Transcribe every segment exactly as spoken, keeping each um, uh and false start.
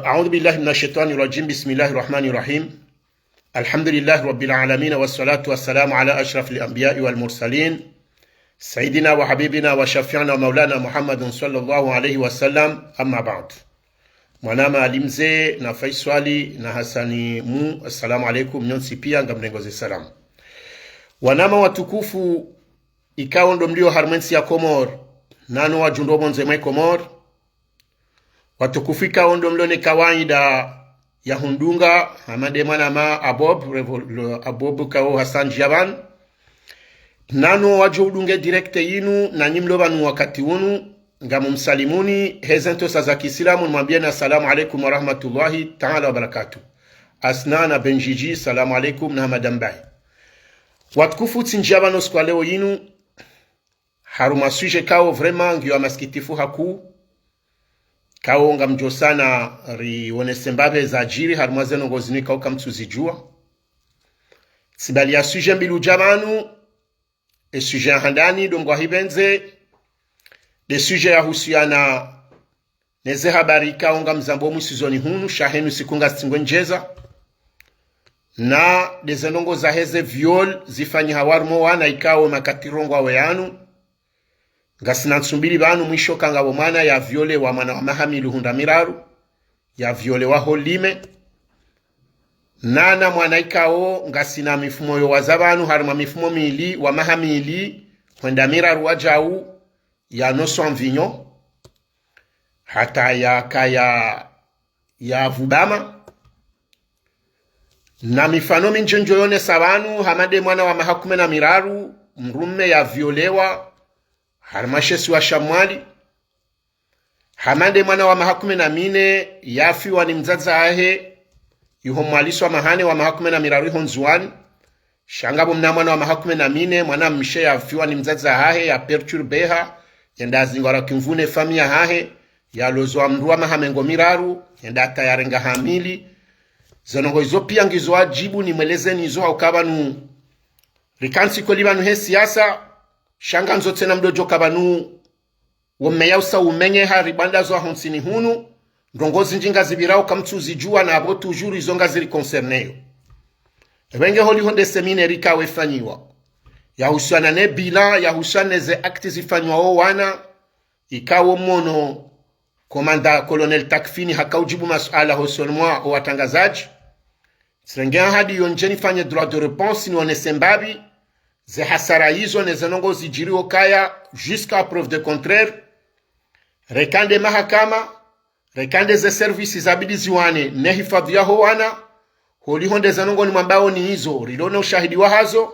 أعوذ بالله من الشيطان الرجيم. بسم الله الرحمن الرحيم. الحمد لله رب العالمين، والصلاة والسلام على أشرف الأنبياء والمرسلين، سيدنا وحبيبنا وشفيعنا ومولانا محمد صلى الله عليه وسلم. أما بعد. Mwanama Ali Mze na Faiswali na Hasani Mu, assalamu alaikum, nyontsi pia ngamrengo ze salamu. Wanama watukufu, ikao ndo mlio harumwa entsi ya Komori, nano wadjundro pvondze mwe Komori, watukufu ikao ndo mlio ne kawaida ya hundunga, hama nde mwanama Abob, Revol-, Abob kao Hassan Djaban, nano wadjo udunge direct yinu, nanyi mlio pvanu wakati unu, ngamumsalimuni, heze ntsontsa za kiislamu, nimwambieni assalamu alaikum wa rahmatullahi ta'ala wa barakatuh. Asna na Benjiji, salamu alaikum na Hamada Mbaye. Watukufu, tsindjia pvanu siku ya leo yinu, harumwa sujet kao vraiment ngiyo ya masikitifu hakuu, kao ngamdjo sana rionese mbapvi zadjiri harumwa ze ndrongoo zinu ikao kamtsuzidjua. Tsibali ya sujet mbili udja pvanu, e sujet ya handani ndo ngwahipvendze, nde sujet yahusiana neze habari ikao ngamzambo mwisizoni hunu, sha henu siku ngazitsingwe ndjeza. Na ndeze ndrongoo zaheze viol zifanyiha harumwa wana ikao makati rongowa we yanu. Ngasina ntsu mbili pvanu, mwisho ka ngapvo mwana ya violewa, mwana wa maha mili hunda miraru, ya violewa ho Lime. Nana mwana ikao ngasina mifumo yo waza pvanu, harumwa mifumo mili, wa maha mili hwenda miraru wadjau, ya noswa mvinyo, hata yakaya ya vubama. Na mifano mindji ndjo yonesa pvanu, hama nde mwana wa maha kume na miraru, mdrume ya violewa, harumwa she isiwa sha Mwali. Hama nde mwana wa maha kume na mine, ya fiwa ni mdzadze wahahe, iho Mwali Swamahane, wa maha kume na miraru iho Ndzuwani. Sha ngapvo mna mwana wa maha kume na mine, mwana mshe ya fiwa ni mdzadze wahahe, ya perturbeha, yenda yazingwa ra kimvune famiyi yahahe, ya lozwa mdru wa maha mengo miraru, yenda hata yarenga hamili. Ze ndrongoo izo pia ngizo wadjibu nimwelezeni izo hauka pvanu rikantsi kweli pvanu he siasa, sha ngamdjo tsena mdodjo ka pvanu wo meya usa umenye hari banda zo ahontsini hunu, ndrongoo zindji ngazipvirao kamtsuzidjua na apvo toujours izo ngazi ri concerné yo. Epvenge holiho nde séminaire ikao ifanyiwa, yahusiana ne bilan, yahusiana neze actes zifanyiwa wo wana, ikao mwono commandant colonel Takfini haka udjibu masuala hosoni mwa o watrangazadji. Tsirenge ahadi yo ndje nifanye droit de réponse, nionese mbapvi ze hasara izo neze ndrongoo zidjiri ukaya, jusqu'à preuve de contraire, reka nde mahakama, reka nde ze services zabidi ziwane ne hifadhwi yaho wana. Holiho ndeze ndrongoo nimwambao ni izo, rilo no ushahidi wahazo,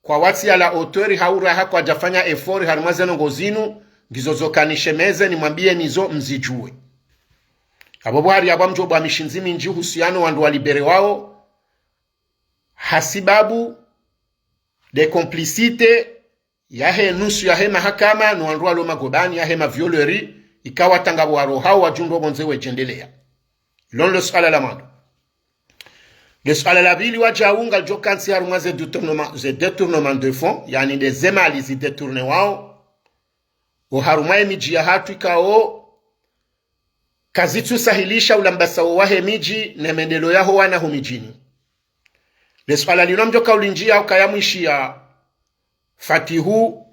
kwatsi à la hauteur, hau raha kwadjafanya effort harumwa ze ndrongoo zinu, ngizo zoka nishemeze nimwambieni izo mzidjue. Apvo pvwari apvo ngamdjo bwa mishindzi mindji uhusiano wandru wa libéré wao, hasibabu nde complicité yahe nusu yahe mahakama no wandru walo magobani, yahe ma violeurs, ikao hata ngapvo waro hao wadjundro pvondze wedjendelea. Lo ndo le suala la mwando. Le suala la pvili wadjau ngalidjo kantsi harumwa ze détournement, ze détournement de fonds, yaani nde ze mali zi détourné wao, o harumwa ye midji yahatru ikao kazitsusahilisha ulambasa wo wahe midji ne mendeleo yaho wana ho midjini. Le suala linu ngamdjo ka ulindjia ukaya mwishiya Fatihu,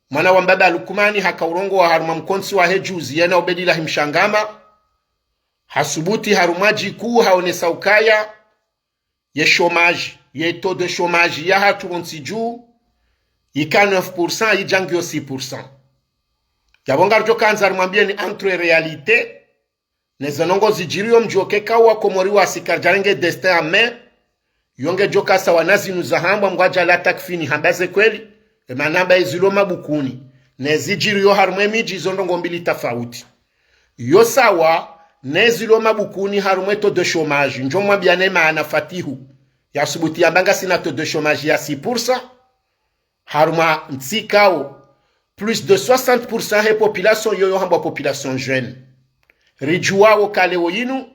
mwana wa mbaba Lukumani, haka urongowa harumwa mkontsi wahe juzi yena Ubedilahi Mshangama, hasubuti harumwa djiku haonesa ukaya ye chômage, ye taux de chômage yahatru pvontsi dju, ika neuf pour cent, idja ngiyo six pour cent. Yapvo ngaridjo kandza rimwambieni entre réalité neze ndrongoo zidjiriyo, mdjuwe ukaya wa Komori wasi karidjarenge destin en main. Yo ngedjo ka sawa na zinu zahambwa mngwadja la Takfini hamba ze kweli, emana hamba ezilo mabukuni, ne zidjiriyo harumwa emidji zo ndrongoo mbili tafauti. Yo sawa ne zilo mabukuni harumwa e taux de chômage, ndjo mwambia ne maana Fatihu, yasubuti yamba ngasina taux de chômage ya six pour cent, harumwa ntsi ikao plus de soixante pour cent he population yoyo hambwa population jeune. Ridjuwa ukaya leo yinu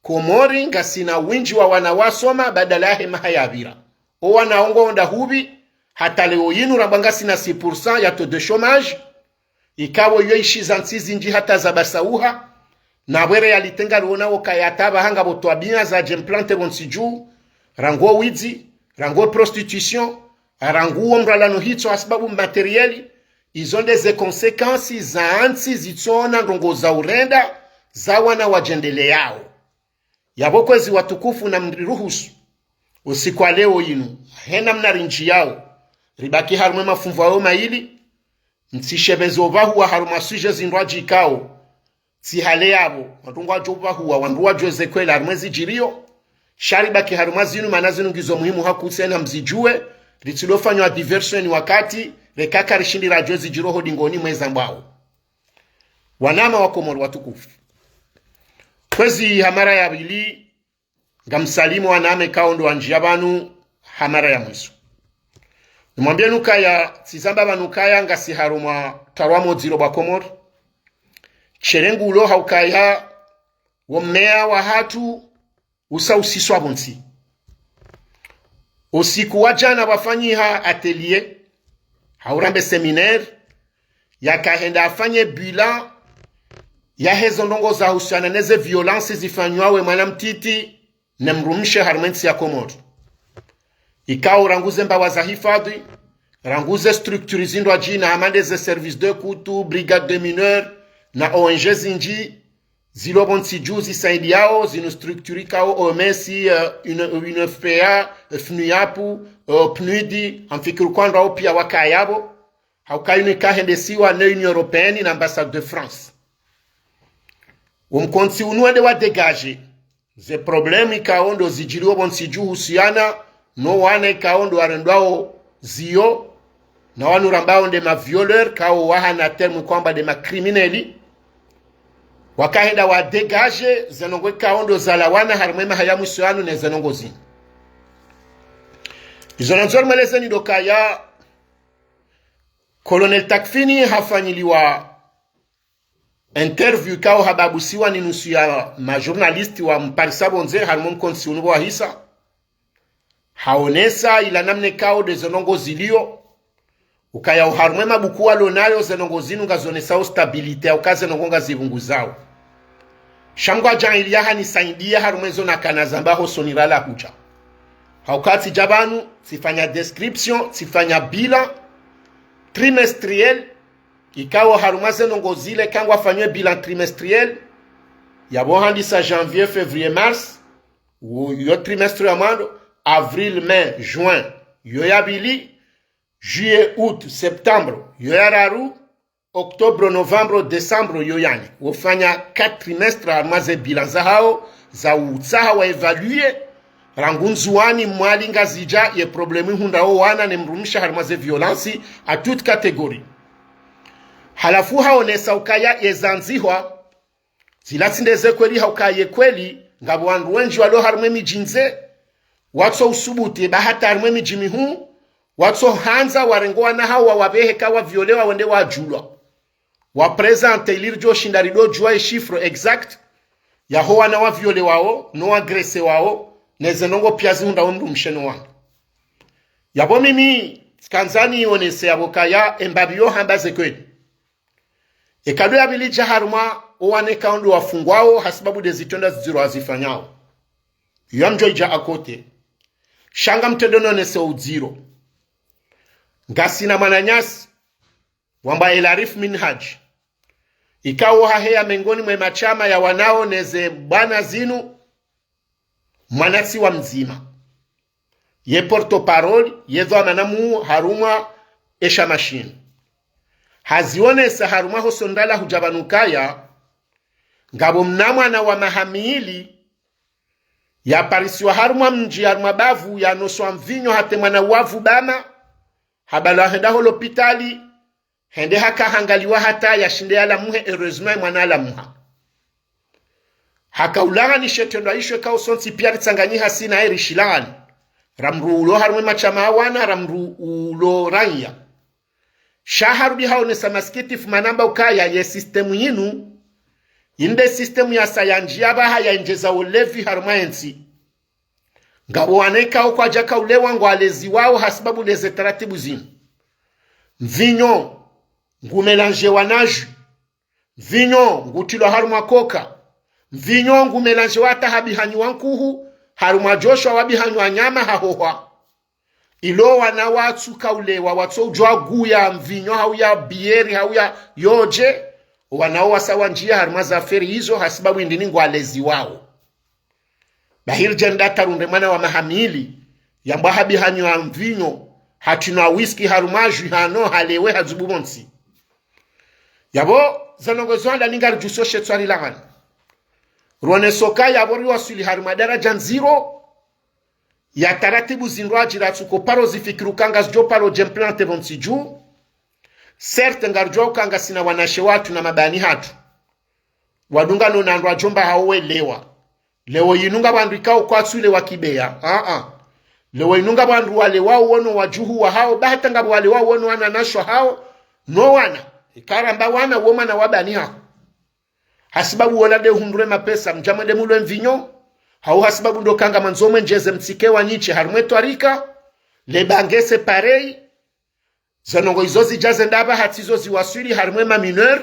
Komori ngasina windji wa wana wasoma badala yahe maha yapvira. O wana wo ngwao nda hupvi, hata leo yinu rambwa ngasina six pour cent ya taux de chômage, ikao yo ishiza ntsi zindji hata zabasauha, Na bwe réalité ngaluonao kaya hata pvaha ngapvo twabiya zadje mplante pvontsi dju, rangu o widzi, rangu o prostitution, rangu o mralano hitswa hasibabu matériel, izo nde ze conséquences za ntsi zitsona ndrongo za urenda, za wana wadjendeleyao. Yapvo kwezi watukufu namriruhusu, usiku wa leo inu, hena mna rindjiyao, ribaki harumwa e mafumvu yayo mayili, ntsishepvezo pvahuwa harumwa sujet zindrwadji ikao, tsi hale yapvo, wandru ngwadjo pvahuwa, wandru wadjuwe ze kweli harumwa ezidjiriyo, sha ribaki harumwa zinu, mana zinu ngizo muhimu hakuu tsena mzidjuwe, ritsilofanywa diversion wakati, reka karishindi radjuwe zidjiriyo ho dingoni mweza mbwao. Wananya wa Komori watukufu. Kwezi ha mara ya pvili, ngamsalimu wananya ikao ndo wandjiya pvanu ha mara ya mwiso. Nimwambiye nukaya, tsizamba pvanu kaya ngasi harumwa tarwa modziro bwa Komori. Sha ngulo haukaya, wo mmeya wahatru usa usiswa pvontsi. Usiku wa djana pvwafanyiha atelier, hau rambe séminaire, yakahenda afanye bilan yahezo ndrongo zahusiana neze violence zifanywao e mwana mtiti ne mdrumshe harumwa entsi ya Komori. Ikao rangu ze mbawa za hifadhwi, rangu ze structures zindrwadji na hama nde ze services d'écoute, brigade des mineurs, na O N G zindji, zilo pvontsi dju zisaidiyao, zinu structures ikao O M S, euh, une, une F P A, euh, FNUAP, euh, PNUD, ngamfikiri kwandrwao piya wakaya pvo, haukaya inu ikahendesiwa ne Union Européenne na ambassade de France. Wo mkontsi unu wende wa dégager ze problèmes ikao ndo zidjiriyo pvontsi dju husiana no wana ikao ndo warendwao ziyo, na wanu rambao nde ma violeurs, ikao wahana terme kwamba nde ma criminels, wakahenda wa dégager ze ndrongo ikao ndo zalawana harumwa e maha ya mwiso yanu ne ze ndrongo zinu. Izo nandzo rimwelezeni ndo kaya Colonel Takfini hafanyiliwa interview ikao hababusiwa ni nusu ya ma journalistes wa mparisa pvondze harumwa mkontsi unu pvo wahisa. Haonesa ila namna ikao nde ze ndrongo ziliyo, ukaya oharumwa e mabuku walo nayo ze ndrongo zinu ngazonesao stabilité, hauka ze ndrongo ngazipvunguzao. Sha Mngu hadjaanliya hanisaidiya harumwa ezo nakana zamba hosoni rala hudja. Hauka tsidja pvanu, tsifanya description, tsifanya bilan trimestriel, ikao harumwa ze ndrongo zile kangwafanywa e bilan trimestriel, yapvo handisa janvier, février, mars, wo, yo trimestre ya mwando, avril, mai, juin, yo ya pvili, juillet, août, septembre, yo ya raru, octobre, novembre, décembre, yo ya nne. Wofanya quatre trimestres harumwa ze bilan zahao, za utsaha wa évaluer, rangu Ndzuwani, Mwali, Ngazidja, ye problème ihundrao wana ne mdrumshe harumwa ze violences à toute catégorie. Halafu haonesa ukaya ye zandzihwa, zila tsi nde ze kweli, hauka ye kweli, ngapvo wandru wendji walo harumwa e midji ndze, watso usubuti, ba hata harumwa e midji mihuu, watso handza warenge owana hao wawapvehe ka wa violewa wende wadjulwa. Wa présenter ili ridjo shinda ridjo djuwa e chiffre exact, yaho wana wa violewao, no wa agressewao, ne ze ndrongo piya zihundrao mdrumshe no wana. Yapvo mimi, tsikandza nionese yapvo kaya, e mbapvi yo hamba ze kweli. Eka ndo ya pvili idja harumwa owana ikao ndo wafungwao hasibabu nde zitrendwa zidziro wazifanyao. Yo ngamdjo idja à côté. Sha ngamtrendo nonese udziro. Ngasina mwananyasi, wambwa El Arif Minhaj. Ikao haheya mengoni mwe mashama ya wanao ne ze bwana zinu, mwananyasi wa mdzima. Ye porte-parole, ye dhwamana mhuu harumwa e shama shinu. Hazionesa harumwa hosoni rala hudja pvanu kaya, ngapvo mna mwana wa maha mili, yaparisiwa harumwa mdji harumwa bavu, yanoswa mvinyo hata e mwana wavu bama, habalwa henda ho lapitali, hende haka hangaliwa hata yashinde yalamuhe, heureusement e mwana alamuha. Haka ulaani she trendwa isho ikao sontsi piya ritsanganyiha sina e rishilaani. Ra mdru ulo harumwa e mashama ya wana, ra mdru ulo raiya. Sha harudi haonesa masikitifu mana amba ukaya ye système yinu, inde système yasa yandjiya pvaha yaendjeza ulevi harumwa e ntsi. Ngapvo wana ikao kwadjaka ulewa ngwaleziwao hasibabu nde ze taratibu zinu. Mvinyo ngumelangewa na jus. Mvinyo ngutilwa harumwa coca. Mvinyo ngu mélange wa hata ha bihanyu wa nkuhu, harumwa djosho wa bihanyu wa nyama hahohwa. Ilo wana watsuka ulewa, watso udjwa guya mvinyo hau ya bière hau ya yodje, wana wo wasa wandjia harumwa ze affaire izo hasibabu indrini ngwaleziwao. Bahi ridje nda tarunde mwana wa maha mili, yambwa ha bihanyu wa mvinyo, hatrinwa whisky harumwa jus hano, halewe hadzubu pvontsi. Yapvo, ze ndrongoo zo handa ninga ridjuso she tswari la hanu. Rioneso ka yapvo riwaswili harumwa daradja ndziro, ya taratibu zindru adjira tsuko paro zifikiri uka ngazidjo paro dje mplante pvontsi dju. Certes, ngaridjuwa uka ngasina wanashe watru na mabani hatru. Wadunga no na wandru wadjomba hao welewa. Leo yinu ngapvo wandru ikao kwatsu lewa kibeya. Aa. Leo yinu ngapvo wandru walewao wo no wadjuhu wahao, ba hata ngapvo walewao wo no wananasho hao, no wana. Ika ramba wana wo mwana wa bani hao. Hasibabu wola nde uhundre mapesa, mdja mwende mulwe mvinyo. Hau hasibabu ndo ka ngamwandzo mwendjeze mtsike wa nyishe harumwa ye twarika. Le bange c'est pareil. Ze ndrongoo izo zidja zenda ba hata izo ziwaswili harumwa ye ma mineurs.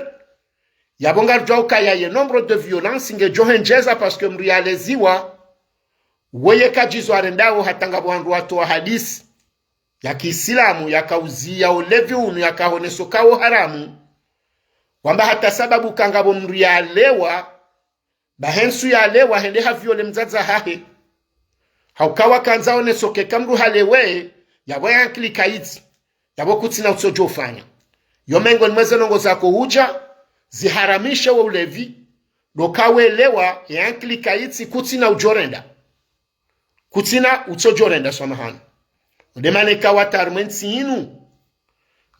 Yapvo ngaridjuwa ukaya ye nombre de violence ngedjo hendjeza parce que mdru yaleziwa, weye kadjizo arendao hata ngapvo wandru watowa hadisi ya kiislamu, yaka uziya ulevi unu, yaka honeso ka wo haramu. Wamba hata sababu ka ngapvo mdru yalewa, bahi ntsu yalewa hende ha viole mdzadze hahe. Hauka wakandza oneso ke ka mdru halewe, yapvo ye ankili kayitsi, yapvo kutsina utsodjo ufanya. Yo mengoni mwa ze ndrongoo zako udja, ziharamishe wo ulevi, ndo ka welewa, ye ankili kayitsi kutsina udjo renda. Kutsina utsodjo renda swamahani. Ndo mana ika wata harumwa ye ntsi yinu.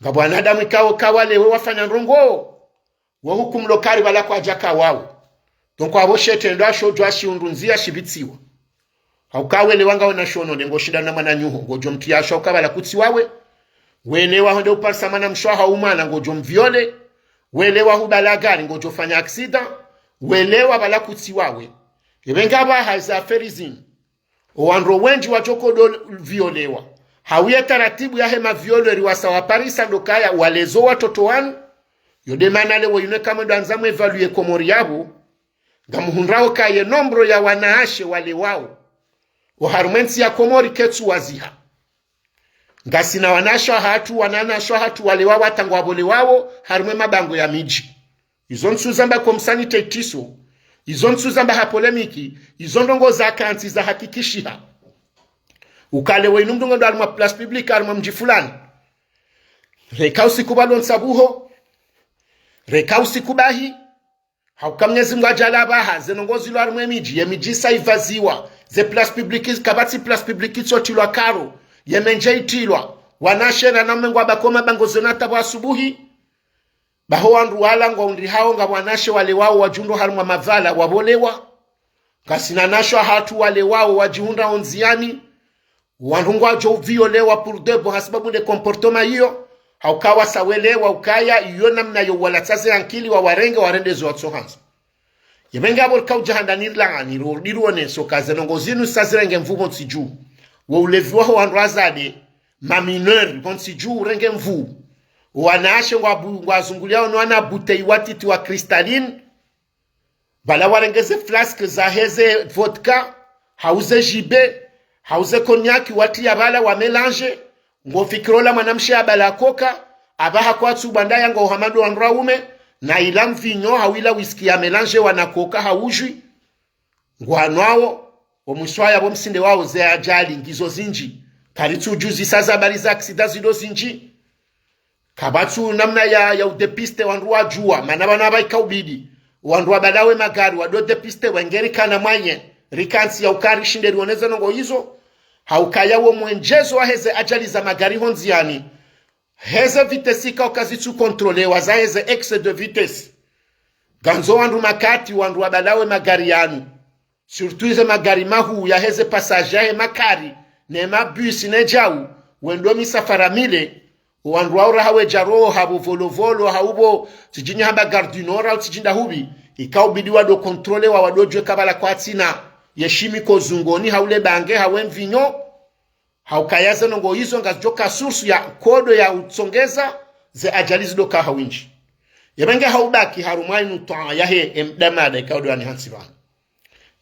Ngapvo wanadamu ikao ka walewe wafanya ndrongoo. Wo hukumu lo kari pvala kwadjaka wao. Donc apvo she trendwa sho djwa shihundru ndziya shipvitsiwa. Hauka welewa ngawe na shono le ngo shinda na mwananyaho, ngodjo mtriya sho uka pvala kutsi wawe. Welewa honde uparisa mwanamshe waho hau mwana ngodjo mviole. Welewa hubala gari ngodjo fanya accident. Welewa pvala kutsi wawe. Epvenge apvaha ze affaire zinu. Owandru wendji wadjo kodo violewa. Hau ye taratibu yahe mavioleur wasa waparisa ndo kaya walezo watoto wanu. Yo nde mana leo yinu eka mwendo andza mwe évaluer Komori yapvo, ngamhundrao ka ye nombre ya wanawashe walewao oharumwa ye ntsi ya Komori ketsu waziha. Ngasina wanawashe hatru, wanawashe hatru walewao hata ngwapvolewao harumwa ye mabango ya midji. Izo ntsu zamba comme ça ni tetiso. Izo ntsu zamba ha polémique. Izo ndrongoo za kantsi za hakikishiha. Uka leo yinu mdru ngwendo harumwa place publique, harumwa mdji fulani. Reka usiku pvalo ntsabuho. Reka usiku bahi. Hauka Mnyezi Mngu hadjaaliya apvaha, ze ndrongoo zilo harumwa ye midji, ye midji sa ivaziwa, ze place publique, kapvatsi place publique itso trilwa karo, ye mendje itrilwa, wanawashe na wanaume ngwabakao mabango zeno hata pvo asubuhi. Baho wandru wala ngwahundrihao ngapvo wanawashe walewao wadjihundrao harumwa mapvala wapvolewa. Ngasina wanawashe hatru walewao wadjihundrao ndziyani. Wandru ngwadjo violewa pour de bon hasibabu nde comportement iyo. Hauka wasa welewa ukaya iyo namna yo walatsa ze ankili wawarenge warende zo watso handza. Yepvenge apvo rika udja handa nirilaani, ro-, nirioneso ka ze ndrongoo zinu sa zirenge nvuu pvontsi dju. Wo ulevi waho wandru wadzadze, ma mineurs pvontsi dju urenge nvuu. Wanawashe ngwabu-, ngwazunguliao no wana bouteille watiti wa cristalline. Pvala warenge ze flasque zaheze vodka, hau ze J B, hau ze cognac, watriya pvala wa mélange, ngofikiri ola mwanamshe yabala coca, apvaha kwatsu bwanda yanga uhamado wandru waume, na ila mvinyo, hau ila whisky ya mélange wana coca, hau jus, ngwanwao, omwiso waya pvo msinde wao ze ajali ngizo zindji, karitsu djuzisa ze habari za accident zido zindji. Kapvatsu namna ya, ya udépister wandru wadjuwa, mana pvanu apvaha ika ubidi wandru wabalawe magari, wado dépister wenge rikana mwaye, rikantsi ya uka rishinde rioneze ndrongoo izo. Haukaya wo mwendjezo waheze ajali za magari ho ndziyani. Heze vitesse ikao kazitsu contrôlewa, zaheze excès de vitesse. Ngandzo wandru makati, wandru wabalawe magari yanu. Surtout ze magari mahuu yaheze passagers yahe makari, ne mabus ne djau, wendo misafara mile, owandru wao raha wedja roho hapvo Volovolo, hau pvo tsidji nyi hamba Gare du Nord, hau tsidji nda hupvi, ika ubidi wado contrôlewa, wado djuwe ka pvala kwatsina ye shimi ko zungoni, hau le bange, hau ye mvinyo, haukaya ze ndrongoo izo ngazidjo ka source ya nkodo ya utsongeza ze ajali zido ka ha windji. Yepvenge haubaki harumwa inu twaa yahe emdamada ikao ndo yani hantsi pvanu.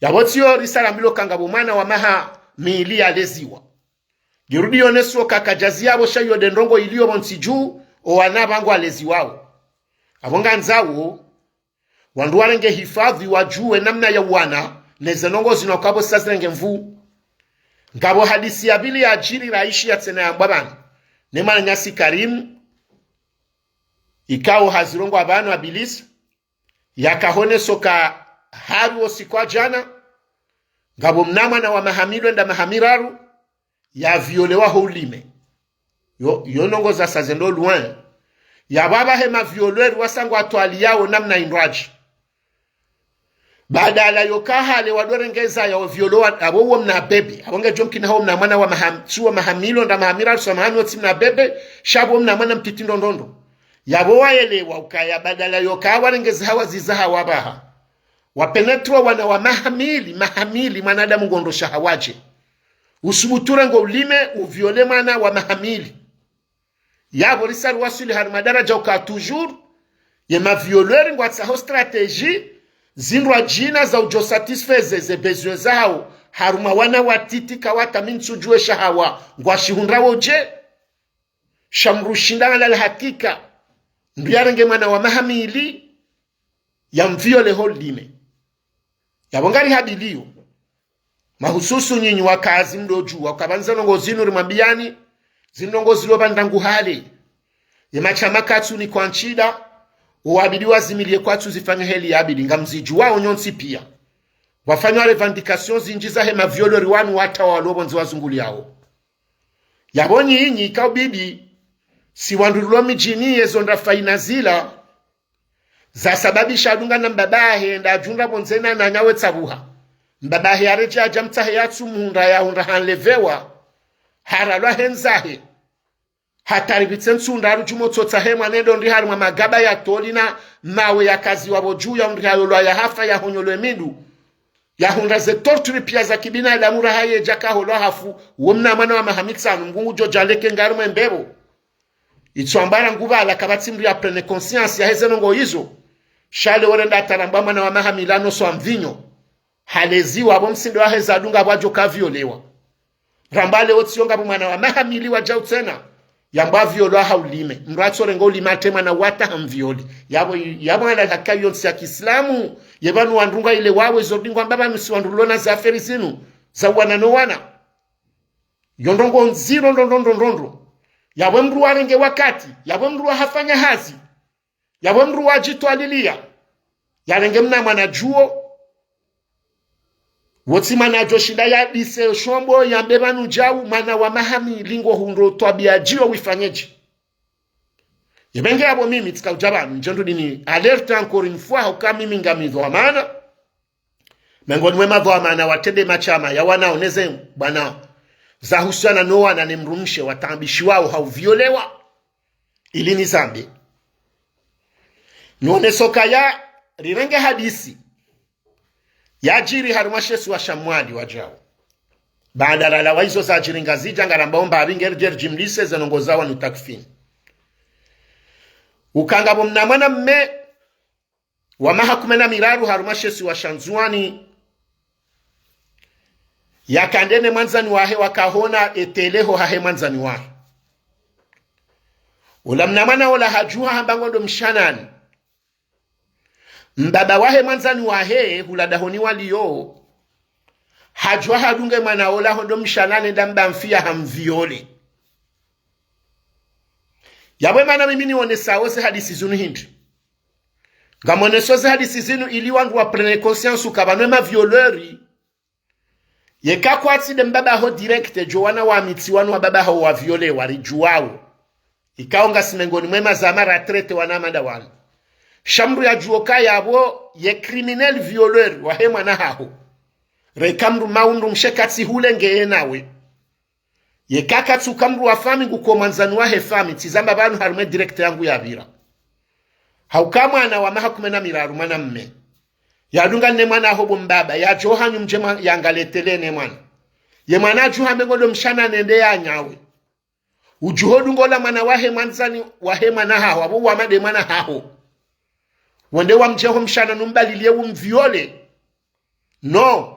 Yapvo tsiyo risala mbilo kanga pvo mwana wa maha mili yaleziwa. Ngirudi yoneso kaka djazi yapvo sha iyo nde ndrongoo iliyo pvo ntsi dju, owana pvangu waleziwao. Apvo ngandzao, wandru warenge hifadhwi wadjuwe namna ya uwana, neze ndrongoo zinu kapvo sazirenge nvuu. Ngapvo hadisi ya pvili yadjiri raishiya tsena yambwa pvanu ne mwananyasi Karimu, ikao hazirongowa pvanu Abilisi, yakahoneso ka hari wo usiku wa djana, ngapvo mna mwana wa maha mili wenda maha miraru, yaviolewa ho ulime. Yo, yo ndrongoo za saze ndo loin. Yapvo apvahe mavioleur wasa ngwatwaliyao namna indrwadji. Badala yoka hale wadorengeza ya oviolewa, apvo uwo mna bébé. Apvo ngedjo mkina ho mna mwana wa maha, tsi wa maha mili wenda maha miraru, tsi wa maha mili, tsi mna bébé, sha pvo mna mwana mtiti ndrondrondro. Yapvo wayelewa ukaya badala yoka warengeze hawa ziza hawa pvaha. Wapenetrwa wana wa maha mili, maha mili, mwanadamu ngondro shahawadje. Usubutu urenge ulime, uviole mwana wa maha mili. Yapvo risa riwaswili harimwa daraja uka toujours, ye mavioleur ngwatsaho stratégie, zindrwadjina za udjo satisfaire ze besoin zawo, harumwa wana watiti kawata mi ntsudjuwe shahawa, ngwashihundrawo dje, sha mdru shinda ngalala hakika, mdru yarenge mwana wa maha mili, yamviole ho ulime. Yapvo ngarihabiliyo. Mahususu nyinyi wakazi mdodjuwa, ukapvandza ndrongoo zinu rimwambiyani, zinu ndrongoo zilo pvanu ndangu hale. Ye mashama katsu ni kwa ntsida, owabidi wazimiliye kwatsu zifanya heli yabidi, ngamzidjuwao nyontsi piya. Wafanya revendication zindji zahe mavioleur wanu wata walo pvondze wazunguliyao. Yapvo nyinyi kaubidi, si wandru rilo midjini yezo ndrafaina zila, zasababisha adunga na mbabahe, nda adjundra pvondze na nanyawe tsapvuha. Mbabahe yaredjeya adja mtsahe yatsu muhundra yahundra hanlevewa, haralwa hendzahe. Hata ripvitse ntsu ndraru djumwa utsotsahe mwana ndo ndri harimwa magaba ya toli na mawe yakaziwa pvo dju yahundri hayolwa yahafa yahonyolwe mindru. Yahundra ze torture piya za kibinadamu raha yedja kaholwa hafu, wo mna mwana wa maha mitsanu, Mngu ngudjo djaleke ngarimwe mbepvo. Itswambara ngupvala kapvatsi mdru ya prenne conscience yaheze ndrongoo izo. Sha le orenda atarambwa mwana wa maha mili ano swa mvinyo. Haleziwa apvo msindo waheza adunga pvwadjo kaviolewa. Ramba leo tsiyo ngapvo mwana wa maha mili wadjau tsena, yambwa violwa ha ulime. Mdru atsorenga ulime atre mwana wata hamviole. Yapvo, yapvo ngalala kayo ntsi ya kiislamu, ye pvanu wandru ngwailewawo izo rudi ngwamba pvanu si wandru rilo na ze affaire zinu, za uwana no wana. Yo ndrongoo ndziro ndrondrondrondrondro. Yapvo mdru warenge wakati, yapvo mdru wahafanya hazi. Yapvo mdru wadjitwaliliya, yarenge mna mwana djuwo, wotsi mwana adjo shinda yadise shombo yambe pvanu djau, mwana wa maha mili ngohundro twabiya djiyo wifanyedje. Yepvenge yapvo mimi tsika udja pvanu, ndjendo dini alerte encore une fois, hauka mimi ngami dhwamana. Mengoni mwe madhwamana watrende mashama ya wana oneze bwana, zahusiana no wana ne mdrumshe wataabishiwao ha uviolewa. Ili nizambe. Nioneso kaya rirenge hadisi yadjiri harumwa she isiwa sha Mwali wadjau. Baada lala wa izo zadjiri Ngazidja ngaramba omba abinge ridje ridjimlise ze ndrongoo za wanu takfini. Uka ngapvo mna mwana mme wa maha kume na miraru harumwa she isiwa sha Ndzuwani, yakandene mwandzani wahe wakahona eteleho hahe mwandzani wahe. Ola mna mwana ola hadjuha hamba ngondo mshanani. Mbaba wahe mwandzani wahe hula dahoni waliyo, hadjuha hadunge mwana ola hondo mshanani nda mba mfiya hamviole. Yapvo emana mimi nionesao ze hadisi zinu hindri. Ngamoneso ze hadisi zinu ili wandru wa prenne conscience uka pvanu ema violeur. Yeka kwatsi nde mbaba haho direct djo wana wa mitsi wanu wa baba haho wa viole waridjuwao. Ikao ngasi mengoni mwe mazama ratrete wana mada wanu. Sha mdru yadjuwo kaya yapvo ye criminel violeur wahe mwana haho. Reka mdru maundru mshe katsi hule ngeye nawe. Yeka katsuka mdru wa fami nguko mwandzani wahe fami, tsizamba pvanu harumwe direct yangu yapvira. Hauka mwana wa maha kume na miraru mwana mme. Yadunga ne mwana haho bo mbaba, yadjo hanyu mdje mwa, yangaletele ne mwana. Ye mwana adjuha mbe ngondo mshanani nde yanyawe. Udjuho dunga ola mwana wahe mwandzani, wahe mwana haho, apvo wamade mwana haho. Wende wamdje ho mshanani umbaliliye umviole. No,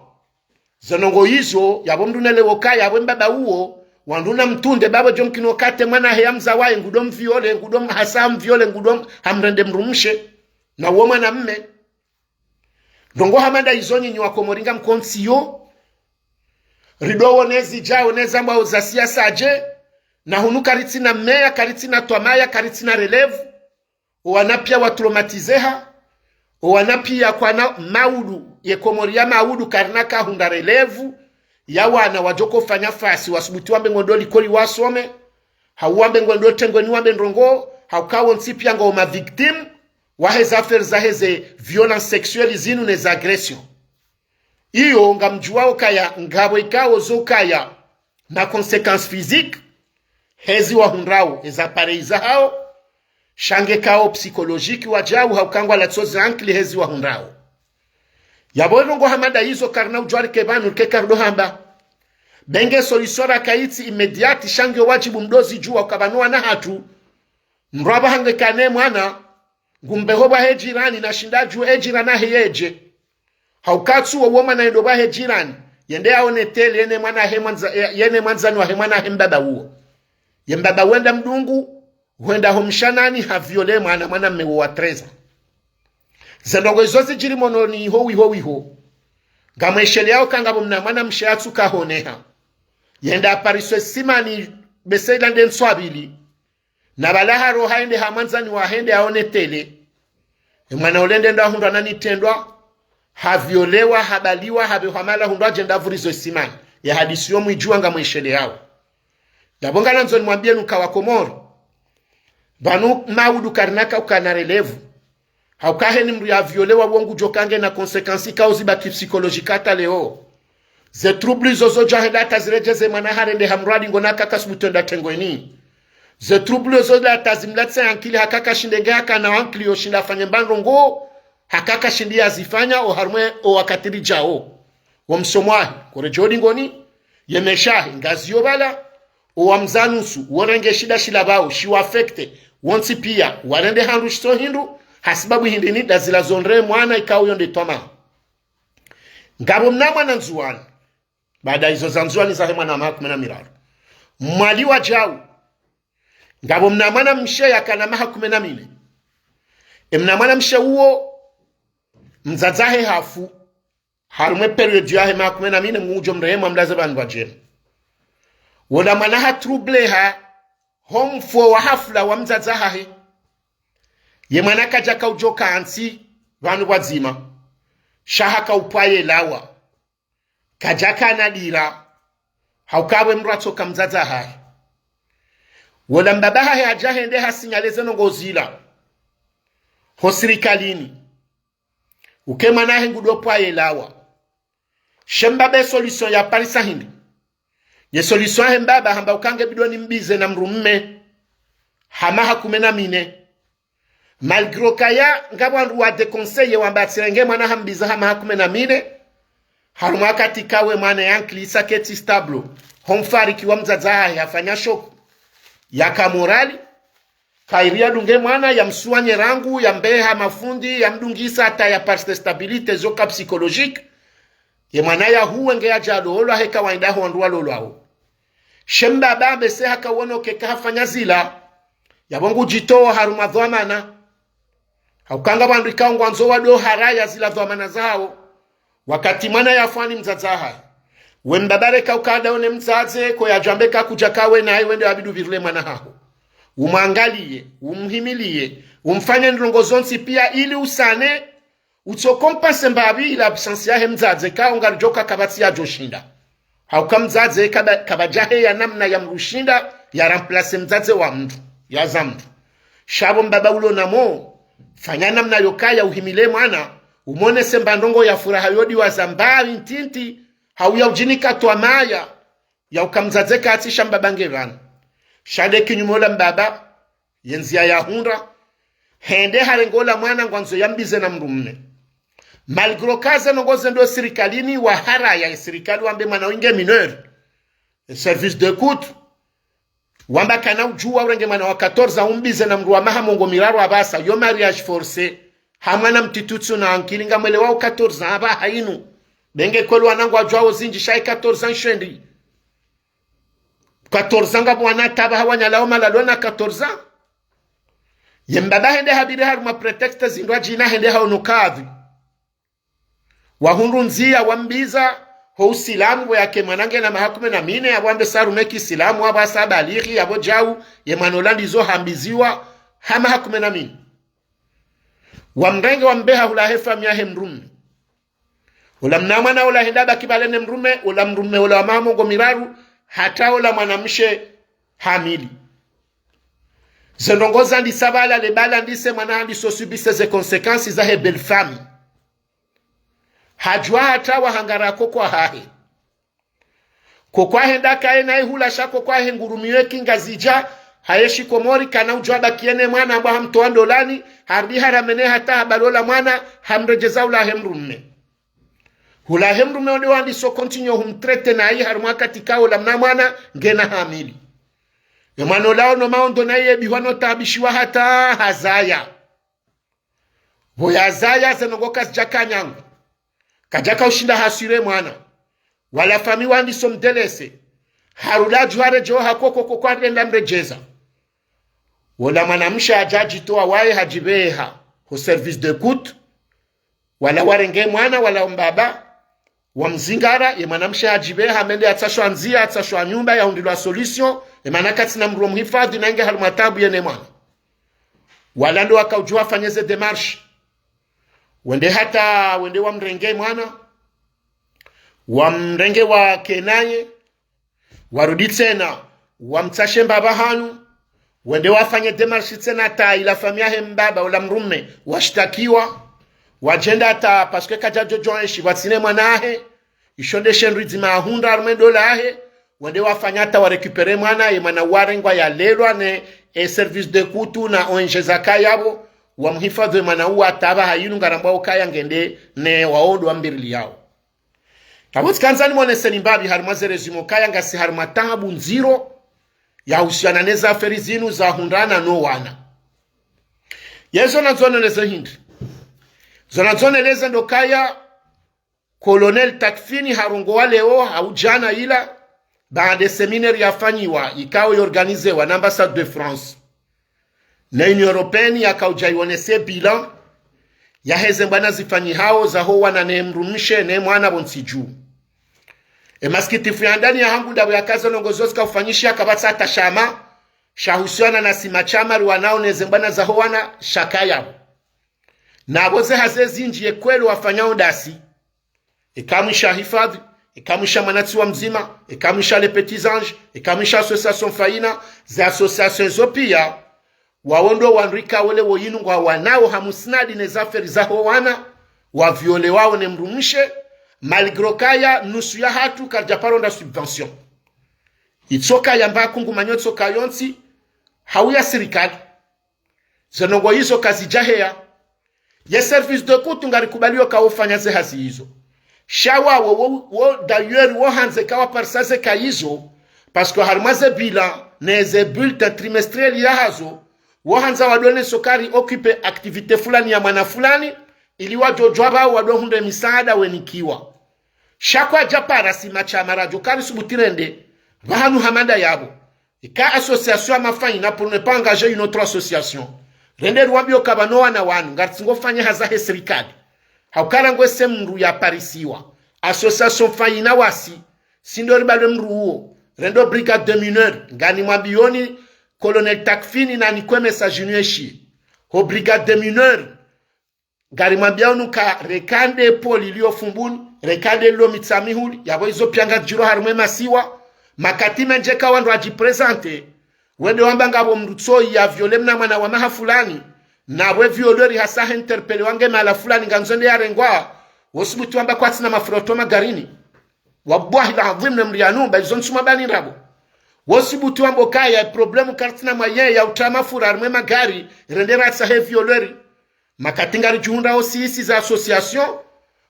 Ze ndrongoo izo, yapvo mndru nelewe ukaya, yapvo mbaba uwo, wandru na mtrunde, baba djo mkini wakati mwana he ya mdza waye, ngudo mviole, ngudo mhasa mviole, ngudo hamrende mdrumshe, na uwo mwanamme. Ndrongoo hama nda izo nyinyi wa Komori ngamkontsi yo, rido wonezi djao neza mbwao za siasa dje, na hunu karitsina meya, karitsina twamaya, karitsina relevu. Owana piya watraumatizeha. Owana piya kwana maudu, ye Komori ya maudu karina kahundra relevu ya wana wadjoko fanya fasi, wasubuti wambe ngwendo likoli wasome, hau wambe ngwendo trengweni wambe ndrongoo, hauka wontsi piya ngwao ma victimes wahe ze affaires zahe ze violences sexuelles zinu ne za agressions. Iyo ngamdjuwao kaya ngapvo ikao zo kaya na conséquences physiques, hezi wahundrao, eza appareils zahao, sha nge kao psychologiques wadjau hauka ngwalatso ze ankili hezi wahundrao. Yapvo ndrongoo hama nda izo karina udjuwa rike pvanu rike karido hamba. Be nge solution raka itsi immédiate, sha nge wadjibu mdo zidjuwa uka pvanu wana hatru, mdru apvaha nge kana ye mwana, ngumbeho pvahe jirani na shinda dju e jirani ahe yedje. Hauka tsi uwo uwo mwana yendo pvahe jirani, yende yaone télé, yene mwana he mwandza-, ye-, yene mwandzani wahe mwana he mbaba uwo. Ye mbaba wenda mdungu, hwenda ho mshanani, haviole mwana, mwanamme wo wa treize ans. Ze ndrongoo izo zidjiri Mononi iho wiho wiho. Ngamwesheleyao ka ngapvo mna mwanamshe yatsuka honeha. Yenda apariswe simani, be se ila nde ntsu ya pvili. Na pvala haro haende ha mwandzani wahe hende yaone télé. E mwana ule nde ndo ahundrwa na ni trendwa, haviolewa, habaliwa, hapvehwa mali, ahundrwa djenda avurizwe simani. Ye hadisi yo mwidjuwa ngamwesheleyao. Yapvo nganandzo nimwambiyeni uka wa Komori, pvanu maudu karina ka ukana relevu. Hauka heni mdru yaviolewa wo ngudjo ka nge na conséquences ikao zibaki psychologiques hata leo. Ze troubles izo zodja henda hata ziredjeze mwana harende ha mdru adi ngona kaka subutu enda trengweni. Ze troubles izo hata zimlatse ankili haka kashinde nge hakana ankili yo shinda afanye mba ndrongoo, haka kashindi yazifanya oharumwa o wakati ridjao. Wo msomo wahe, koredjo dingoni, ye maesha yahe, ngazi yo pvala, owa mzanusu, worenge shida shila pvao, shiwa affecté, wontsi piya, warende handru shitso hindru, hasibabu hindri ni nda zila zondre mwana ikao yo nde twamaya. Ngapvo mna mwana Ndzuwani, baada izo za Ndzuwani zahe mwana maha kume na miraru. Mwali wadjau, ngapvo mna mwanamshe yakana maha kume na mine. E mna mwanamshe uwo, mdzadze wahe hafu, harumwa e période yahe maha kume na mine, Mngu ngudjo mrehemu amlaze pvahanu pvadjema. Wola mwana ha troubleha, ho mfo wa hafla wa mdzadze wahahe. Ye mwana kadjaka udjo kantsi pvanu pvwadzima. Sha haka upvwa yelawa. Kadjaka na dira. Hauka we mdru atsoka mdzadze wahahe. Wola mbaba hahe hadja hende hasinyaleze ndrongoo zila ho sirikalini. Uke mwana wahe ngudo pvwa yelawa. She mbaba e solution yaparisa hindri? Ye solution yahe mbaba hamba uka nge bidi nimbize na mdrumme ha maha kume na mine. Malgré ukaya ngapvo wandru wa déconseillé wamba atsirenge mwana hambiza ha maha kume na mine. Harumwa wakati kawe mwana ye ankili isa ketsi stable. Ho mfariki wa mdzadze wahahe hafanya choc. Yaka morali. Kayiri yadunge mwana, yamsuwanye rangu, yambeha mafundi, yamdungisa hata yaparisa stabilité zoka psychologique. Ye mwana yahuwe nge yadja lolwa heka wayinda ho wandru walolwao. She mbaba be se haka wono keka hafanya zila, yapvo ngudjitowo harumwa dhwamana. Hauka ngapvo wandru ikao ngwandzo wado haraya zila dhwamana zahao. Wakati mwana yafa ni mdzadze wahahe. We mbaba reka ukada one mdzadze, ko yadjwambe ka kudjaka we naye wende wabidi upvirile mwana haho. Umwangaliye, umhimiliye, umfanye ndrongoo zontsi piya ili usane, utso compenser mbapvi ila absence yahe mdzadze, ka ngaridjo ka kapvatsi yadjo shinda. Hauka mdzadze kaba, kabadja heya namna ya mdru shinda, ya remplacer mdzadze wa mdru, ya za mdru. Sha pvo mbaba ulo namo, fanya namna yokaya uhimile mwana, umonese mba ndrongoo ya furaha yodi wa za mbapvi ntiti, hau ya udjinika twamaya, ya uka mdzadze katsi sha mbaba nge pvanu. Sha nde kinyume ola mbaba, ye ndziya yahundra, hende harenge ola mwana ngwandzo yambize na mdrumme. Malgré uka ze ndrongoo zendo sirikalini waharaya, e sirikali wambe mwana wo nge mineur. E service d'écoute wamba kana udjuwa urenge mwana wa quatorze ans umbize na mdru wa maha mengo miraru apvasa, yo mariage forcé. Ha mwana mtiti utsuna ankili ngamwelewao quatorze ans apvaha inu. Benge kweli wanangu wadjuwao zindji sha ye quatorze ans shwendi. Quatorze ans ngapvo wana taba hawanyalao malalo na quatorze ans. Ye mbaba hende habiri harumwa prétexte zindru adjina hende haono kadhi. Wahundru ndziya wambiza ho usilamu, pvo yake mwana ngena maha kume na mine, yapvo ambe sa harumwa ye kisilamu, yapvo asa balighi, yapvo djau, ye mwana ola ndizo hambiziwa, ha maha kume na mine. Wamrenge wambeha hula he famiyi yahe mdrume. Ola mnamwana ola hende habaki pvale ne mdrume, ola mdrume ola wa maha mengo miraru, hata ola mwanamshe hamili. Ze ndrongoo zandisa pvala, le bala ndise mwana handiso subir ze conséquences zahe belle-famille. Hadjuwa hata wahangara koko wahahe. Koko wahe nda kaye naye hula sha koko wahe ngurumiyo ye kingazidja, haye shikomori kana udjuwa bakiye ne mwana amba hamtowa ndolani, harudi haramenye hata habali ola mwana, hamredjeza hula he mdrume. Hula he mdrume onde wandiso continuer humtraiter naye harumwa wakati ka ola mnamwana ngena hamili. Ye mwana ola ono maondo naye bihwa no taabishiwa hata hazaya. Pvo yazaya ze ndrongoo kazidjaka nyangu. Kadjaka ushinda haswire mwana. Wala famiyi wandiso mdélaisser. Harudi dju haredjeo ha koko koko harenda mredjeza. Wola mwanamshe hadja hadjitowa waye hadjipveha ho service d'écoute. Wala warenge mwana, wala mbaba. Wamzingara, ye mwanamshe hadjipveha, mende yatsashwa ndziya, yatsashwa nyumba, yahundrilwa solution, ye mana katsina mdru wo muhifadhi, na inge harumwa tabu ye ne mwana. Wala ndo wakaudjuwa wafanye ze démarches. Wende hata, wende wamrenge mwana, wamrenge wake naye, warudi tsena, wamtsashe mbaba hanu, wende wafanye démarche tsena hata ila famiyi yahe mbaba, ola mdrume, washtakiwa, wadjenda hata, parce que kadjadjo djo enshi, pvwatsina mwana wahe, isho nde she ndrwi dzima ahundra harumwa ndola yahe, wende wafanya hata warécupérer mwana, ye mwana warengwa yalelwa ne, e service d'écoute na O N G zaka yapvo, wamuhifadhi ye mwana uwo hata pvaha yinu ngarambwa ukaya ngende ne waondo wambiriliyao. Yapvo tsikandza nimoneseni mbapvi harumwa ze résumé kaya ngasi harumwa tabu ndziro yahusiana ne zaferi zinu zahundrana no wana. Ye zo nandzo noneleze hindri. Zo nandzo noneleze ndo kaya Colonel Takfini harongowa leo hau djana ila, baanda ye séminaire yafanyiwa, ikao yorganizewa na ambassade de France. Na Union Européenne yakaudja yonese bilan yaheze mbwana zifanyihao zaho wana ne mdrumshe ne mwana pvontsi dju. E masikitifu ya ndani yahangu ndapvo yaka ze ndrongoo zo zikaufanyishiha kapvatsi hata shama shahusiana na sima shama riwanao neze mbwana zaho wana shaka yapvo. Na apvo ze hazi zindji ye kweli wafanyao ndasi. Eka mwisha Hifadhi, eka mwisha Mwanatsi wa Mdzima, eka mwisha Les Petits Anges, eka mwisha Association Faina, ze association zo piya, wawo ndo wandru ikao leo yinu ngwawanao ha musnadi ne zaferi zaho wana, waviolewao ne mdrumshe, malgré kaya nusu yahatru karidja paro ndra subvention. Itsoka yamba kungumanyo tsoka yontsi, hau ya sirikali. Ze ndrongoo izo kazidja heya. Ye service d'écoute ngarikubaliyo ka wofanya ze hazi izo. Sha wawo, wo, wo, d'ailleurs, wo handze ka waparisa ze ka izo, parce que harumwa ze bilan, ne ze bulletin trimestriel yahazo, wo handza wadone sokari occuper activité fulani ya mwana fulani, ili wadjo djuwa pvao wadjo hundre misaada wenikiwa. Sha kwadja para sima shama radjo kari subuti rende, pvahanu hamanda yapvo. Ika association ya Mafaina pour ne pas engager une autre association. Rende riwambiyo ka pvanu wana wanu, ngaritsi ngofanya hazi zahe sirikali. Haukara ngwese mdru yaparisiwa. Association Faina wasi, si ndo ribalwe mdru uwo. Rende ho brigade des mineurs, nganimwambiyoni Colonel Takfini na nikwe message inu yeshiye. Ho brigade des mineurs, ngarimwambiyao nuka reka nde poli liyo Fumbuni, reka nde liyo Mitsamihuli, yapvo izo piya ngazidjiro harumwa ye masiwa, makati mendji eka wandru wadjiprésenter, wende wamba ngapvo mdru tsoyi yaviole mna mwana wa maha fulani, na apvo ye violeur hasa ha interpeller wange mahala fulani ngandzo ende yarengwa, wosubuti wamba kwatsina mafura utowa magarini. Wallahi l'adhwim ne mdru yanu, ba izo ntsuma bani ndrabo. Wosubuti wamba kaya problème karitsina moyen ya utowa mafura harumwa ye magari, rende ratsahe violeur. Makati ngaridjihundra wo sisi za association,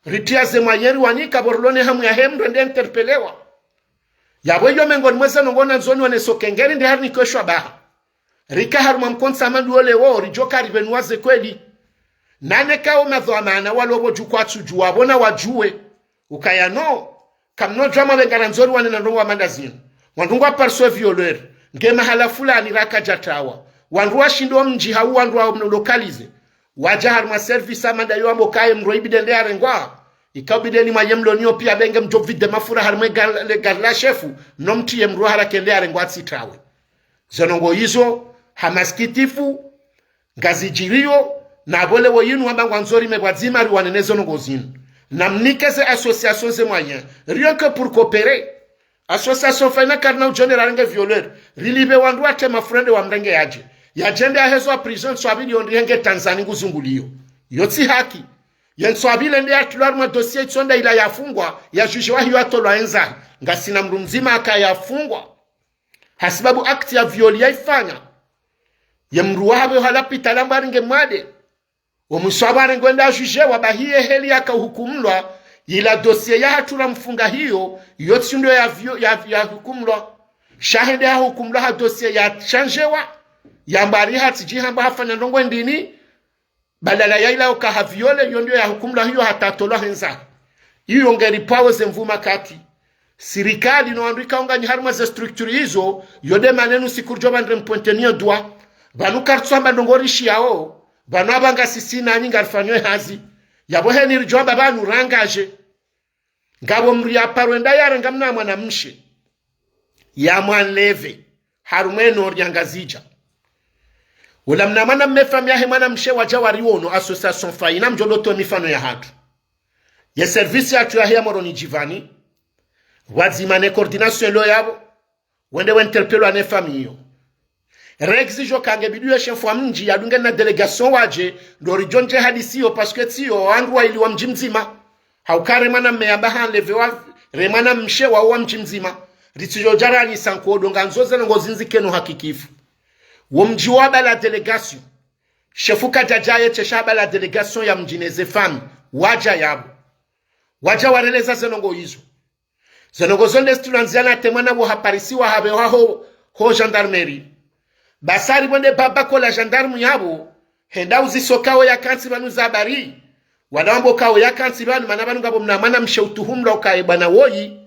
ritriya ze moyens riwanika pvo rilo ne hamu yahe mdru ende interpellewa. Yapvo iyo mengoni mwa ze ndrongoo nandzo nioneso kengeri nde hari nikoeshwa baha. Rika harumwa mkontsi wa mandu wo leo, ridjo karibenuwa ze kweli. Nane kao madhwamana walo pvo dju kwatsudjuwa, pvo na wadjuwe. Ukaya no, kamnodjwa mwabe ngarandzo riwane na ndrongoo hama ndazinu. Wandru ngwapariswa violeur, nge mahala fulani raka djatrawa. Wandru washindo mdji hau wandru wa localiser. Wadja harimwa service hama ndayo wambo kaye mdru ibidi ende yarengwa. Ikao bidi ni mwaye mlo niyo pia benge mdjo vide mafura harimwa gar-, le gari la shefu, no mtriye mdru haraka ende yarengwa atsitrawe. Ze ndrongoo izo, ha masikitifu, ngazidjiriyo, na pvo leo yinu wamba ngwandzo rime pvwadzima riwane ne ze ndrongoo zinu. Na mnike ze association ze moyens, rien que pour coopérer. Association Faina karina udjo ende rarenge violeur, rilipve wandru watrema furende wamrenge yadje. Yadje ende yahezwa prison, nswabili yo ndrihenge Tanzanie nguzunguliyo. Yo tsi haki. Ye nswabili ende yatrilwa harimwa dossier itsonda ila yafungwa, yajudjewa hiyo yatolwa enzahe. Ngasina mdru mdzima aka yafungwa. Hasibabu acte ya viol yaifanya. Ye mdru wahawe ha lapitali amba aringe mwade. Wo mwiso amba arengwe ende ajudjewa, bahi ye heli yaka uhukumlwa, ila dossier yahatru ramfunga hiyo, yo tsi ndo ya vio-, ya, yahukumlwa. Sha hende hahukumlwa ha dossier yachanjewa, yamba ari hatsidji hamba hafanya ndrongoo ndrini, badala ya ila uka ha viole, yo ndiyo yahukumlwa hiyo hata atolwa henzahe. Iyo ngeri pvwawo ze mvuma kati. Sirikali no wandru ikao nganyi harimwa ze structure izo, yo nde mana enu siku ridjo pvandre mpointer niyo doigt. Pvanu karitsu amba ndrongoo rishiyao, pvanu amba ngasi si nanyi ngarifanyo ye hazi. Yapvo heni ridjo amba pvanu rangaje. Ngapvo mdru yaparo enda yarenga mna mwanamshe, yamwanleve, harumwa eno ria Ngazidja. Ula mna mwanamme, famiyi yahe mwanamshe wadja wariwono, association Faina, mdjo loto mifano yahatru. Ye service yatru yahe ya Moroni Djivani, pvwadzima ne coordination lo yapvo, wende wa interpellwa ne famiyi iyo. Rexigé uka nge bidi ye shefu wa mdji yadunge na délégation wadje, ndo ridjo ndje hadisi iyo, parce que tsiyo wandru waili wa mdji mdzima. Hauka re mwanamme yamba hanlevewa, re mwanamshe wa, wa mdji mdzima. Ritsidjo djarani sankodo ngandzo ze ndrongoo zindzi keno hakikifu. Wo mdji wapvala délégation. Shefu kadjadja ye tsi sha hapvala délégation ya mdji ne ze famiyi. Wadja yapvo. Wadja wareleza ze ndrongoo izo. Ze ndrongoo zo nde zitrilwa ndziani, ate mwana wo haparisiwa hapvehwa ho, ho gendarmerie. Basi ari pvo nde baba kola gendarme yapvo, henda uziso kawo yakantsi pvanu za habari. Wala wambo kawo yakantsi pvanu, mana pvanu ngapvo mna mwanamshe utuhumlwa ukaye bwana woyi.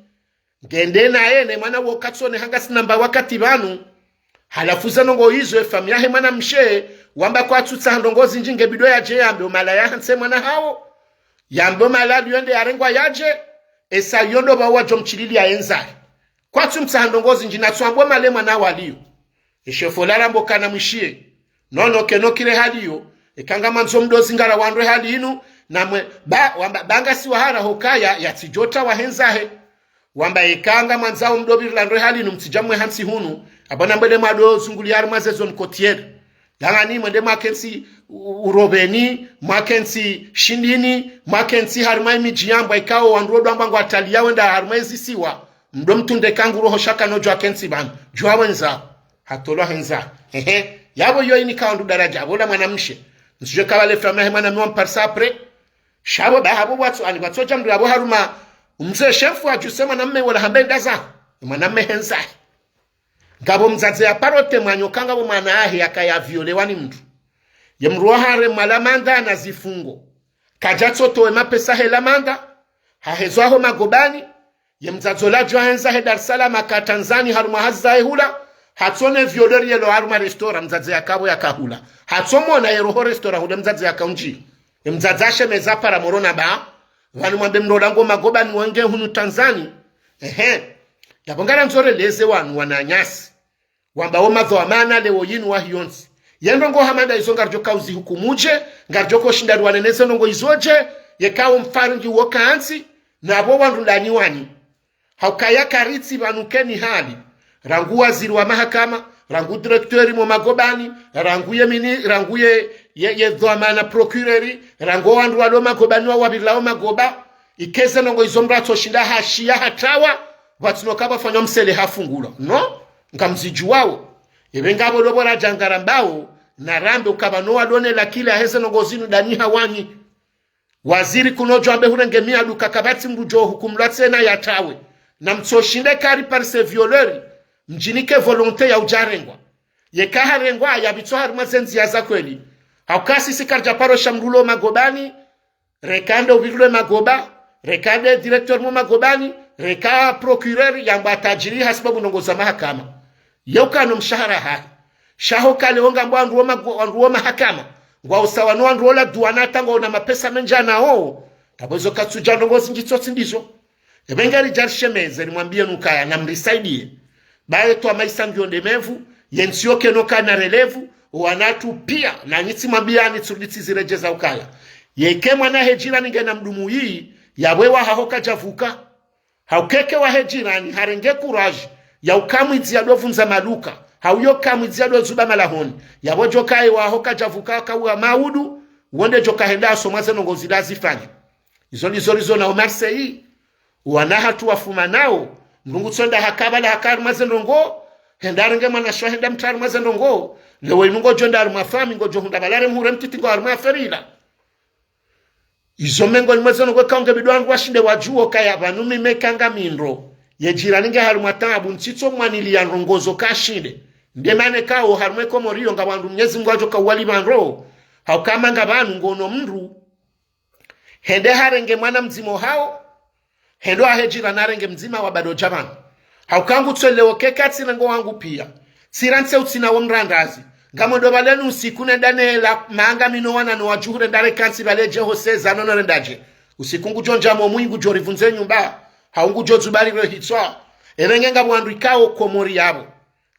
Ngende naye ne mwana wo katsone hanga sinamba wakati pvanu. Halafu ze ndrongoo izo, ye famiyi yahe mwanamshe, wamba kwatsutsaha ndrongoo zindji nge bidi yadje yambe omala yahantsi mwana hawo. Yambe omala liyo nde yarengwa yadje, esa yo ndo pvao wadjo mtsilili ya enzahe. Kwatsumtsaha ndrongoo zindji natsu amba omala mwana waliyo. Ye shefu ola ramba ukana mwishiye. Nono keno kire hali iyo, eka ngamwandzo mdru zingara wandru hali inu, namwe, ba, wamba, ba ngasi wahara hukaya, yatsidjo tra wa henzahe. Wamba eka ngamwandzo mdru pvira landro hali inu mtsidja mwe hantsi hunu, apvo namwende mwado zunguliya harimwa ze zone côtière. Yangani mwende mwakentsi u-, Urobeni, mwakentsi Shindini, mwakentsi harimwa ye midji yambwa ikao wandru wodo amba ngwataliya wenda harimwa ye zisiwa. Mdo mtunde kanguro ho shaka no djwa kentsi pvanu. Djwa wendza. Hatolwa hendza. Ehe. Yapvo yo ini kawa ndru daradja. Apvo la mwanamshe. Ntsudje kapvale famiyi yahe mwanamme wamparisa après. Sha pvo ba hapvo pvwatso, ani pvwatsodja mdru yapvo haruma. Umze shefu adjuse mwanamme wola hambe ndaza. Mwanamme hendza. Ngapvo mdzadze yaparo temwa nyoka ngapvo mwana wahe yakaya violewa ni mdru. Ye mdru waharemwa lamanda na zifungo. Kadjatso towe mapesa he lamanda. Hahezwa ho magobani. Ye mdzadze ola djwa hendza he Dar es Salaam aka Tanzanie harumwa hazi zahe hula. Hatsone violeur yelo harumwa restaurant mdzadze yakapvo yakahula. Hatsomona yero ho restaurant hule mdzadze yakaundji. Ye mdzadze ashemeza para morona ba. Pvanu mwambe mdru ola ngo magobani wenge hunu Tanzanie. Ehe. Yapvo ngarandzo releze wanu wananyasi. Wamba wo madhwamana leo yinu wahiyontsi. Ye ndrongoo hama nda izo ngaridjo kauzi hukumudje, ngaridjo koshinda riwane ne ze ndrongoo izodje, yeka wo mfaringi wo kantsi, napvo wandru ndani wanyi. Haukaya karitsi pvanu keni hali. Rangu waziri wa mahakama, rangu directeur mo magobani, rangu ye mini, rangu ye, ye, ye dhwamana procureur, rangu wandru walo magobani wa wapvira wo magoba. Ikeze ndrongoo izo mdru atsoshinda hashiya hatrawa, pvatsina uka pvafanywa msele hafungulwa. No? Ngamzidjuwawo. Epve ngapvo lopvo radja ngarambao, narambe ukapva no wadone lakile aheze ndrongoo zinu ndani hawanyi. Waziri kuno djwambe hurenge miadu kakapvatsi mdru djo hukumlwa tsena yatrawe. Na mtsoshinde kari parise violeur, mdjinike volonté ya udjarengwa. Yeka harengwa yapvitswa harimwa ze ndziya za kweli. Hauka sisi karidja paro sha mdru lo magobani, reka ndo upvirilwe magoba, reka nde directeur mo magobani, reka procureur, yamba tajiri hasibabu ndrongoo za mahakama. Ye ukana mshahara hahe. Sha ho kale wo ngamba wandru wo mago-, wandru wo mahakama, ngwao sawa no wandru wo la duwana hata ngwaona mapesa mendji nao. Yapvo izo katsudja ndrongoo zindji tsotsi ndizo. Ebe ngari djarishemeze rimwambie nukaya namrisaidiye. Baye twa maisa ngiyo ndemevu, ye ntsi yo keno kana relevu, wanatru pia, na nitsi mwambia nitsurudi tsiziredjeza ukaya. Yeke mwana he jirani ngena mdumu yi, yapvo wahaho kadjavuka. Hauka eke wahe jirani harenge courage ya uka mwidzi yado vundza maduka, hau yo ka mwidzi yado zuba malahoni, yapvo djo kaye waho kadjavuka kauwa maudu, wo nde djo kahenda hasoma ze ndrongoo zila zifanya. Izo ndizo lizo nao Marseille, wana hatru wafuma nao, mndru ngutsonda haka pvala haka harumwa ze ndrongoo, henda harenge mwana shwa henda mtra harumwa ze ndrongoo, leo inu ngodjo nda harumwa fami, ngodjo hundra pvala re mhure mtiti ngo harumwa aferi ila. Izo mengo ni mwezo nokwe kaunge bidwa wandru washinde wadjuwe kaya pvanu mimi kanga mi ndro. Ye jirani nge harumwa taabu ntsitso mwaniliya ndrongoo zo kashinde. Nde mana kao harumwa Komori yo nga wandru Mnyezi Mngu adjo kawali pvandro. Hauka manga pvanu ngono mndru. Hende harenge mwana mdzima hao. Hendo ahe jirani arenge mdzima wa bado dja pvanu. Hauka ngutso leo keka tsina ngo wangu pia. Tsira ntse utsina wo mrandazi. Ngamwendo pvale nu usiku nenda nela manga mi no wana no wadjuhu renda reka ntsi pvale dje hoseza no no renda dje. Usiku ngudjo ndja mo mwi ngudjo rivundze nyumba. Hau ngudjo dzubari we hitswa. Ebe nge ngapvo wandru ikao Komori yapvo.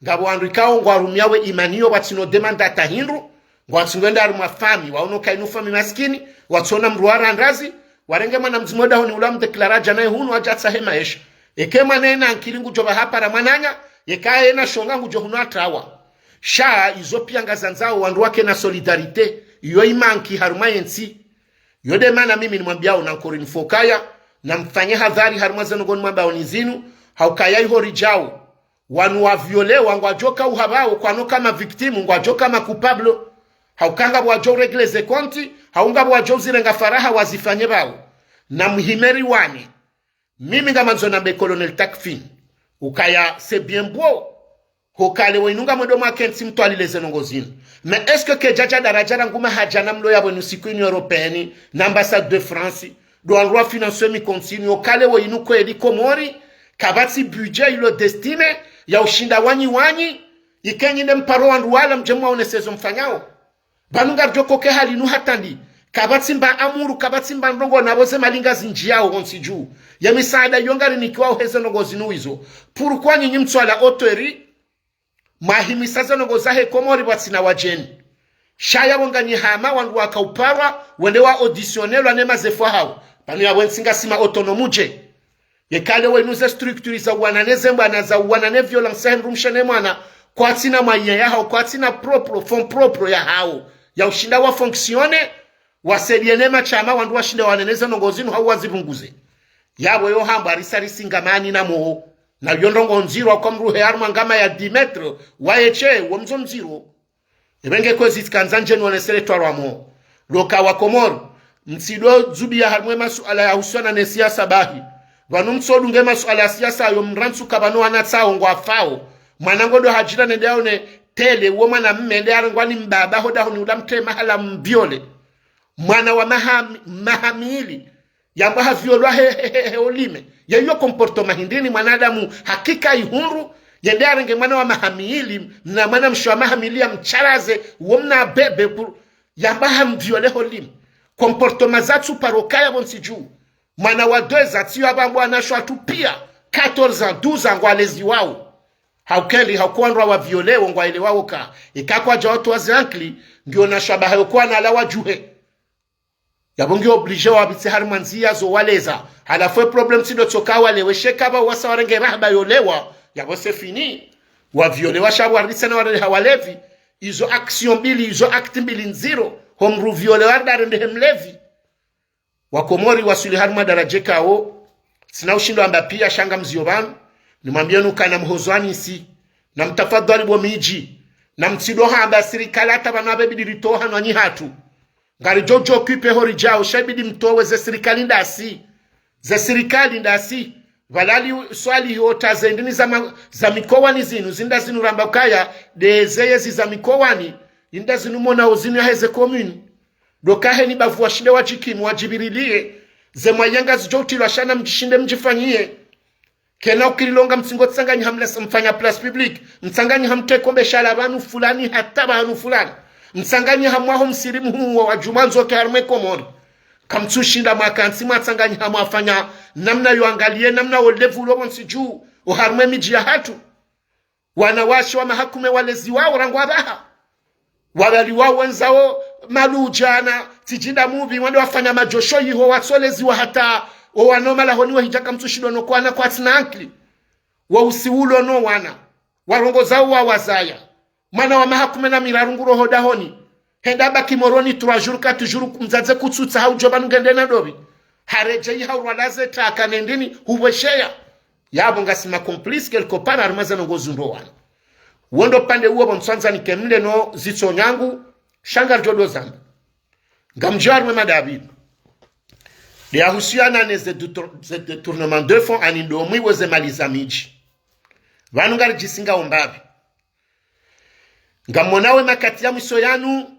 Ngapvo wandru ikao ngwarumiao we imani yo pvatsino demanda hata hindru, ngwatsi ngwenda harumwa fami, waono ka inu fami maskini, watsona mndru wa randazi, warenge mwana mdzima dahoni ula mdeklara djana ye hunu adja tsahe maesha. Eke mwana ena ankili ngudjo pvaha para mwananya, yeka ena shonga ngudjo hunu atrawa. Sha, izo pia ngazandzao wandru wakena solidarité, iyo imanki harumwa ye ntsi. Yo nde mana mimi nimwambiao na encore une fois kaya, namfanye hadhari harumwa ze ndrongoo nimwambiao ni zinu, haukaya iho ridjao. Wanu wa violewa ngwadjo ka uhapvao kwano kama victime, ngwadjo kama coupable. Hauka ngapvo wadjo régler ze compte, hau ngapvo wadjo zirenga faraha wazifanye pvao. Na muhime riwane. Mimi ngamandzo nambe Colonel Takfin. Ukaya c'est bien beau. Ho kale wo inu ngamwendo mwakentsi mtwalile ze ndrongoo zinu. Mais est-ce que kedjadja daradja rangu mahadja na mlo yapvo inu siku Union Européenne, na ambassade de France, ndo wandru wa finance mi continue, ho kale wo inu kweli Komori, kapvatsi budget ilo destiné ya ushinda wanyi wanyi, ikenyi nde mparo wandru wala mdje mwaonese zo mfanyao. Pvanu ngaridjo koke hali nu hata ndi, kapvatsi mba amuru, kapvatsi mba ndrongoo na pvo ze mali ngazindjiyao wontsi dju. Ye misaada iyo ngarinikiwao he ze ndrongoo zinu izo. Pourquoi nyinyi mtswala autori, mwahimisa ze ndrongoo zahe Komori pvatsina wadjeni. Sha yapvo nganyi hama wandru waka uparwa, wende wa auditionelwa ne mazefu hao. Pvanu yapvo ntsi ngasima autonome dje. Yeka leo inu ze structure za uwana ne ze mbwana za uwana ne violence ya hindru mshe ne mwana, kwatsina moyen yahao, kwatsina propre, fonds propre yahao, ya ushinda wa fonctionner, wasaidie ne mashama wandru washinde wanene ze ndrongoo zinu hau wazipvunguze. Yapvo yo hambwa risa risingamani na moho. Na yo ndrongoo ndziro kwa mndru he harumwa ngama ya dix mètres, waye she, wo mzo mdziro. Ebe nge kwezi tsikandza ndje nionesele twarwa mo. Loka wa Komori, mtsido dzubiya harumwa masuala yahusiana ne siasa bahi. Pvanu mtsodu nge masuala ya siasa yo mrantsu kapvano wana tsao ngwafao. Mwana ngodo hadjira nende yaone tele, uwo mwana mme nde arengwa ni mbaba ho dahoni ula mtre mahala mviole. Mwana wa maha, maha mili. Yamba haviolwa he, he, he, he ulime. Ye iyo comportement hindrini mwanadamu hakika ihundru. Yende arenge mwana wa maha mili, na mwana mshe wa maha mili ya mtsalaze, wo mna bebe pour, yamba hamviole ho ulime. Comportement za tsu paro kaya pvontsi dju. Mwana wa deux ans, tsiyo apvambwa na shwa tu pia, quatorze ans, douze ans, ngwaleziwao. Hauka ri, hauka wandru wa violeo, ngwaelewao ka. Ika kwadja watowa ze ankili, ngiyo na shwa baha yo kwana ala wadjuhe. Yapvo ngi obligé wapvitse harumwa ndziya zo waleza. Halafu e problème tsi ndo tsoka walewe sheka pva wasa warenge rahaba yolewa. Yapvo c'est fini. Wa violewa sha pvo waritse na warende ha walevi. Izo action mbili, izo acte mbili ndziro. Ho mndru violewa ndarende he mlevi. Wa Komori waswili harumwa daradja ikao. Tsina ushindo amba pia sha ngamzio pvanu. Nimwambie nukana mhozo anisi. Na mtafadhali bo midji. Na mtsido hamba sirikali hata pvanu apve bidi ritoha nwanyi hatru. Ngaridjo djo kipe ho ridjao, sha ibidi mtowe ze sirikali ndasi. Ze sirikali ndasi. Pvalali swali yo ta ze ndini za ma-, za mikowani zinu, zinda zinu ramba kaya, nde zeye zi za mikowani, inda zinu mona o zinu yahe ze commune. Ndo kaheni bavu washinde wadjikimu, wadjibirilie. Ze mwaya ngazidjo utrilwa sha na mdjishinde mdjifanyiye. Kena ukiri longa mtsingo tsanganyiha mlas-, mfanya place publique. Mtsanganyiha mteko mbeshala pvanu fulani hata pvanu fulani. Mtsanganyiha mwaho msiri mhuu wa djumwa ndzoke harumwa Komori. Kamtsushinda mwakantsi mwatsanganyiha mwafanya namna yo angaliye, namna wo levu ulo pvontsi dju, o harumwa midji yahatru. Wanawashe wa mahakume waleziwao rangu apvaha. Wawali wao wendzawo maludjana, tsidjinda mupvi, wende wafanya madjosho yiho watsoleziwa hata o wana o malahoni wahidja kamtsushindo no kwana kwatsina ankili. Wa usiulo no wana. Warongozao wa wazaya. Mwana wa mahakume na miraru ngu roho dahoni. Henda baki Moroni trois jours, quatre jours, mdzadze kutsutsa haudjo pvanu ngende na dopvi. Haredjeyi haurwa laze taka nendini, hupvwesheya. Yapvo ngasi ma complices quelque part harumwa ze ndrongoo zindro wana. Wo ndo pvandre uwo pvo ntsandza nikemle no zitso nyangu, sha ngaridjo do zamba. Ngamdjo harumwa madapvi. Nde yahusiana ne ze détour-, ze détournement de fonds ani ndomwi wo ze mali za midji. Pvanu ngaridjisinga ombapvi. Ngamonao ye makati ya mwiso yanu,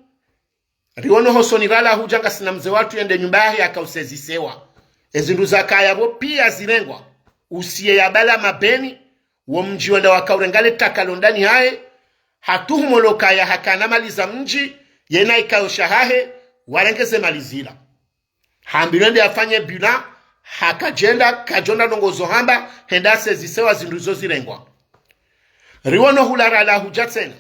riwono hosoni rala hudja ngasina mze watru yende nyumba yahe yakausezisewa. Ezindru zakaya pvo pia zirengwa. Usiye ya bala mabeni, wo mdji wenda wakaurenga le taka lo ndani hahe, hatuhumo lo kaya hakana mali za mdji, yena ikayo shahahe, warenge ze mali zila. Hambilwa nde afanye bilan, hakadjenda, kadjonda ndrongoo zo hamba, henda asezisewa zindru zo zirengwa. Riwono hula rala hudja tsena.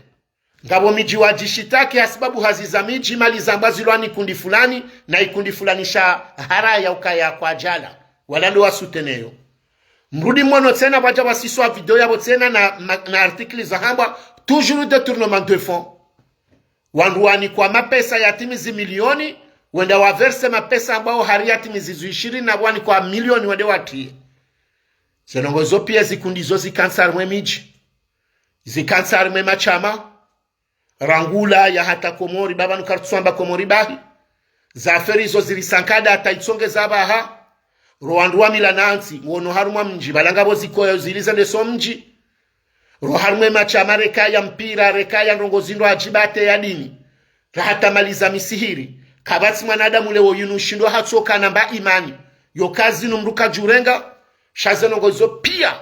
Ngapvo midji wadjishitaki hasibabu hazi za midji mali zambwa zilwa ni kundi fulani, na ikundi fulani sha haraya ukaya kwadjala. Wala ndo wasuteneyo. Mrudi mwono tsena pvwadja wasiswa video yapvo tsena na, na, na article za hamba, toujours détournement de fonds. Wandru wanikwa mapesa yatimizi milioni, wenda waverse mapesa ambao hari yatimizi zu ishirini na wanikwa milioni wende watriye. Ze ndrongoo zo pia zikundi zo zikantsi harumwa midji. Zikantsi harumwa mashama. Rangu Ulaya hata Komori, pvapvanu karitsamba Komori bahi. Ze affaires zo ziri sankada hata itsongeza pvaha. Ro wandru wa mila na ntsi, ngono harumwa mdji, pvala ngapvo zikoyo zili zende so mdji. Ro harumwa mashama rekaya mpira, rekaya ndrongoo zindro hadjibate ya dini. Ra hata mali za misihiri. Kapvatsi mwanadamu leo yinu ushindo hatsoka namba imani. Yo kazi nu mdru kadjurenga, sha ze ndrongoo zo pia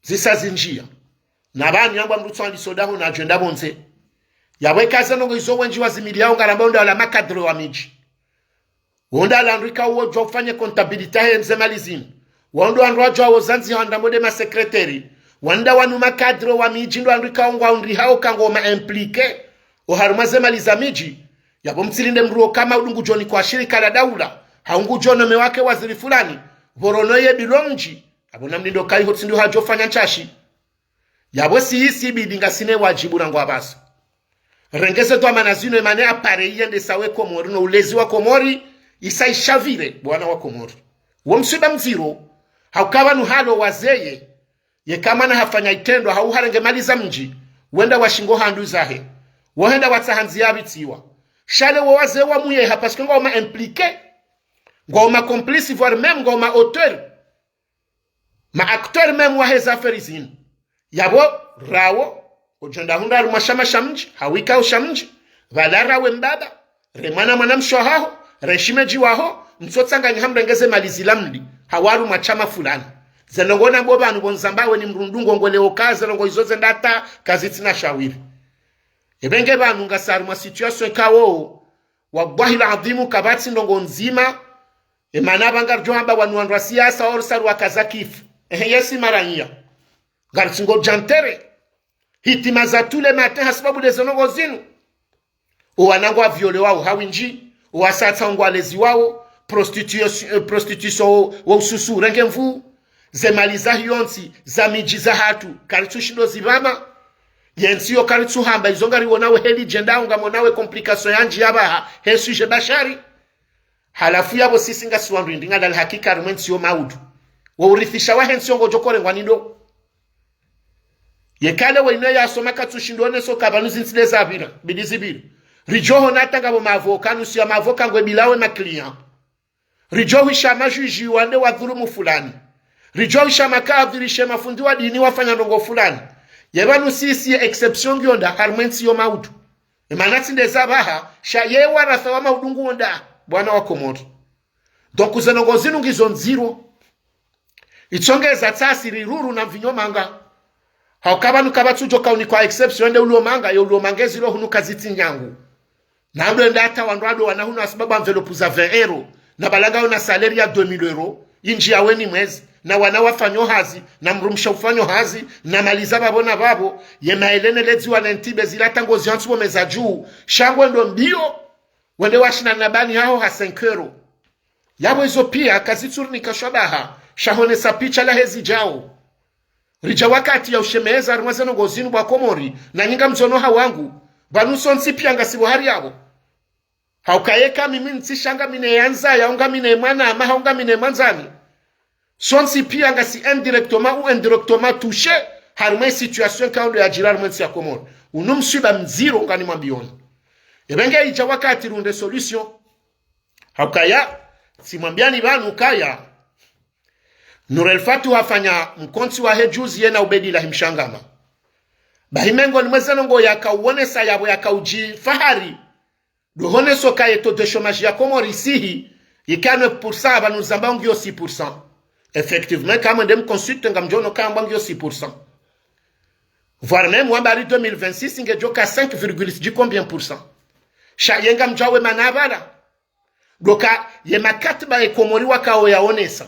zisa zindjia. Na pvanu yambwa mdru tso andiso daho na djwenda pvondze. Yapvo eka ze ndrongoo izo wendji wazimiliyao ngaramba wonda wala makadre wa midji. Wonda wala wandru ikao wodjwa ufanye comptabilité he mze mali zinu. Wonda wandru wadjwa wo zandzi handa mode ma secrétaire. Wonda wanu makadre wa midji ndo wandru ikao ngwa undri hao kango ma impliqué. O harumwa ze mali za midji. Yapvo mtsilinde mdru o kama udungu djoni kwa shirika la daula. Haungu djono me wake waziri fulani. Pvorono ye bilo mdji. Apvo namlindo kayi ho tsi ndo hadjo fanya ntsashi. Yapvo si isi ibidi ngasina wadjibu rangu apvasa. Rengeze dhwamana zinu emane apare iyende sawe Komori no ulezi wa Komori, isa ishavire bwana wa Komori. Wo mswiba mdziro, hauka pvanu halo wazeye, yeka mwana hafanya itrendwa, hau harenge mali za mdji, wenda washingo handru zahe. Wo henda watsaha ndziya apvitsiwa. Sha le wo wazee wa muyeha, parce que ngwao ma impliqué, ngwao ma complices, voire même ngwao ma auteurs. Ma acteurs même wa heza affaires zinu. Yapvo, rawo, odjenda hundra harumwa shama sha mdji, hawika o sha mdji, pvala rawe mbaba, re mwana mwanamshe wahaho, re shemedji waho, mtsotsanganya hamrengeze mali zila mli, hawarumwa shama fulani. Ze ndrongoo na bo pvanu pvo ndzamba we ni mdru ndungo ngweleo ka ze ndrongoo izo zenda hata kazitsina shawiri. Epvenge pvanu ngasi harumwa situation kawo, wallahi al-adhimu kapvatsi ndrongoo ndzima, emana pvanga ridjo hamba wanu wandru wa siasa, orsa rwakaza kifu. Ehe, yesi maranya. Ngaritsingo djantere. Hitima za tule mate hasibabu de ze ndrongoo zinu. Owana ngwa violewao hawindji, owasatsa ngwaleziwao, prostitution, eh, prostitution wo, wo ususu urenge nvu, ze mali zahe yontsi, za midji zahatru, karitsushindo zipvama. Yentsi yo karitsuhamba, izo ngariwonao heli djendao ngamonao complication yandji yapvaha, he sujet bashari. Halafu yapvo sisi ngasi wandru indri ngadali hakika harumwa entsi yo maudu. Wo urithisha wahe ntsi yo ngodjo korengwa ni ndo. Yeka le weyino yasoma katsushindo oneso ka pvanu zintsi de zapvira, bidi zipvire. Ridjo hona hata ngapvo mavoka, nusu ya mavoka ngwe bilawe ma clients. Ridjo hwisha majuji wande wadhulumu fulani. Ridjo hwisha makadhiri she mafundi wa dini wafanya ndrongoo fulani. Ye pvanu sisi ye exception ngiyo nda harumwa entsi yo maudu. Emana tsi nde zapvaha, sha ye waratha wa maudu nguwo nda, bwana wa Komori. Donc, ze ndrongoo zinu ngizo ndziro. Itsongeza tsasi riruru na mvinyo manga. Hauka pvanu kapvatsu djo kaunikwa exception nde ulo manga, ye ulo manga ezilo hunu kazitsi nyangu. Na ndo enda hata wandru wado wana hunu hasibabu enveloppe za vingt euros. Na pvala ngaona salaire ya deux mille euros. Indji ya weni mwezi. Na wana wafanyo hazi. Na mdrumshe ufanyo hazi. Na mali za pvapvo na pvapvo. Ye maelene ledzi wana ntibe zila tango ziantsu pvo meza dju. Sha ngwendo mbio. Wende washinda na bani haho ha cinq euros. Yapvo izo pia kazitsurinika shwabaha. Sha honesa picha la hezi djao. Ridja wakati ya ushemeza harumwa ze ndrongoo zinu bwa Komori, na nyi ngamdjono ha wangu, pvanu sontsi pia ngasi pvo hari yapvo. Hauka yeka mimi ntsi sha ngamina yandzaya, hau ngamina mwana ama, hau ngamina mwandzani. Sontsi pia ngasi indirectement ou indirectement touché, harumwa ye situation ikao ndo yadjiri harumwa ye ntsi ya Komori. Unu mswiba mdziro nganimwambioni. Epvenge idja wakati runde solution. Haukaya, tsimwambiani pvanu kaya. Nour El Fath hafanya mkontsi wahe juzi yena Ubedi Lahi Mshangama. Bahi mengoni mwa ze ndrongoo yakauonesa yapvo yakaudjifahari. Ndo honeso kaye taux de chômage ya Komori isihi, ika neuf pour cent, pvanu zamba ngiyo six pour cent. Effectivement, kamwe nde mconsulte ngamdjono kamba ngiyo six pour cent. Voire même, wamba ari deux mille vingt-six, ngedjoka cinq virgule six combien pour cent. Sha ye ngamdjwawe mana pvala. Ndo ka ye makatiba ye Komori wakao yaonesa.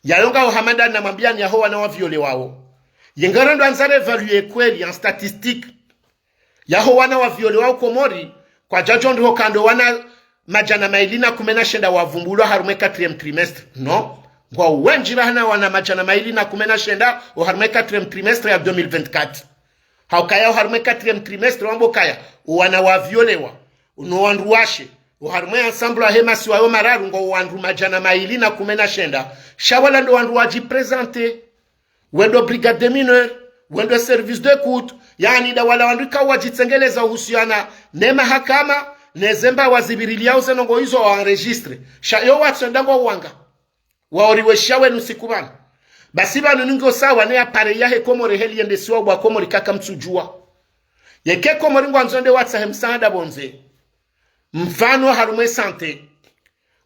Yayo ngao Hamada namwambiani yaho wana wa violé wao. Ye ngarendo andza réévaluer kweli en statistique. Yaho wana wa violé wao Komori, kwadjadjo ndriho kando wana madjana mayili na kume na shenda wavumbulwa harumwa ye quatrième trimestre. Non. Ngwao wendji rahana wana madjana mayili na kume na shenda oharumwa ye quatrième trimestre ya deux mille vingt-quatre. Haukaya oharumwa ye quatrième trimestre wambo kaya, owana wa violé wa, no wandru washe, oharumwa ye ensemble yahe masiwa yo mararu ngwao wandru madjana mayili na kume na shenda, sha wala ndo wandru wadjiprésenté. Wendo brigade des mineurs, wendo service d'écoute, yaani nda wala wandru ikao wadjitsengeleza uhusiana ne mahakama, ne ze mbawa zipviriliyao ze ndrongoo izo wa enregistré. Sha yo watsenda ngwao wanga. Waoriwesha wenu siku pvanu. Basi pvanu ningo sawa ne appareil yahe Komori heli yendesiwa bwa Komori kaka mtsudjua. Yeke Komori ngwandzo nde watsahe msaada pvondze. Mfano harumwa ye santé.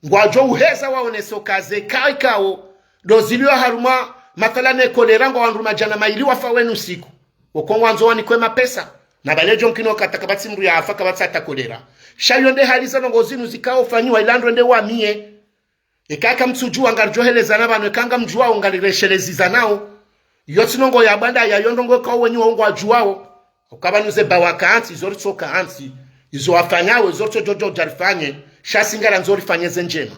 Ngwadjo uheza waonese uka ze cas ikao ndo zilio harumwa mathalani ye kolera ngwao wandru madjana mayili wafa wenu siku. Oko ngwandzo wanikwe mapesa. Na pvale djo mkino kata kapvatsi mndru yafa kapvatsi hata kolera. Sha yo nde hali za ndrongoo zinu zikao fanyiwa ila ndo nde wamie. Eka kamtsudjua ngaridjo helezana pvanu, eka ngamdjuao ngarireshelezizanao. Yo tsi ndrongoo ya bwanda yayo ndrongoo ikao wenyi wao ngwadjuao. Uka pvanu ze mbawa kaantsi, izo ritso kaantsi, izo wafanyao, izo ritso djodjo djarifanye, sha si ngarandzo rifanye ze ndjema.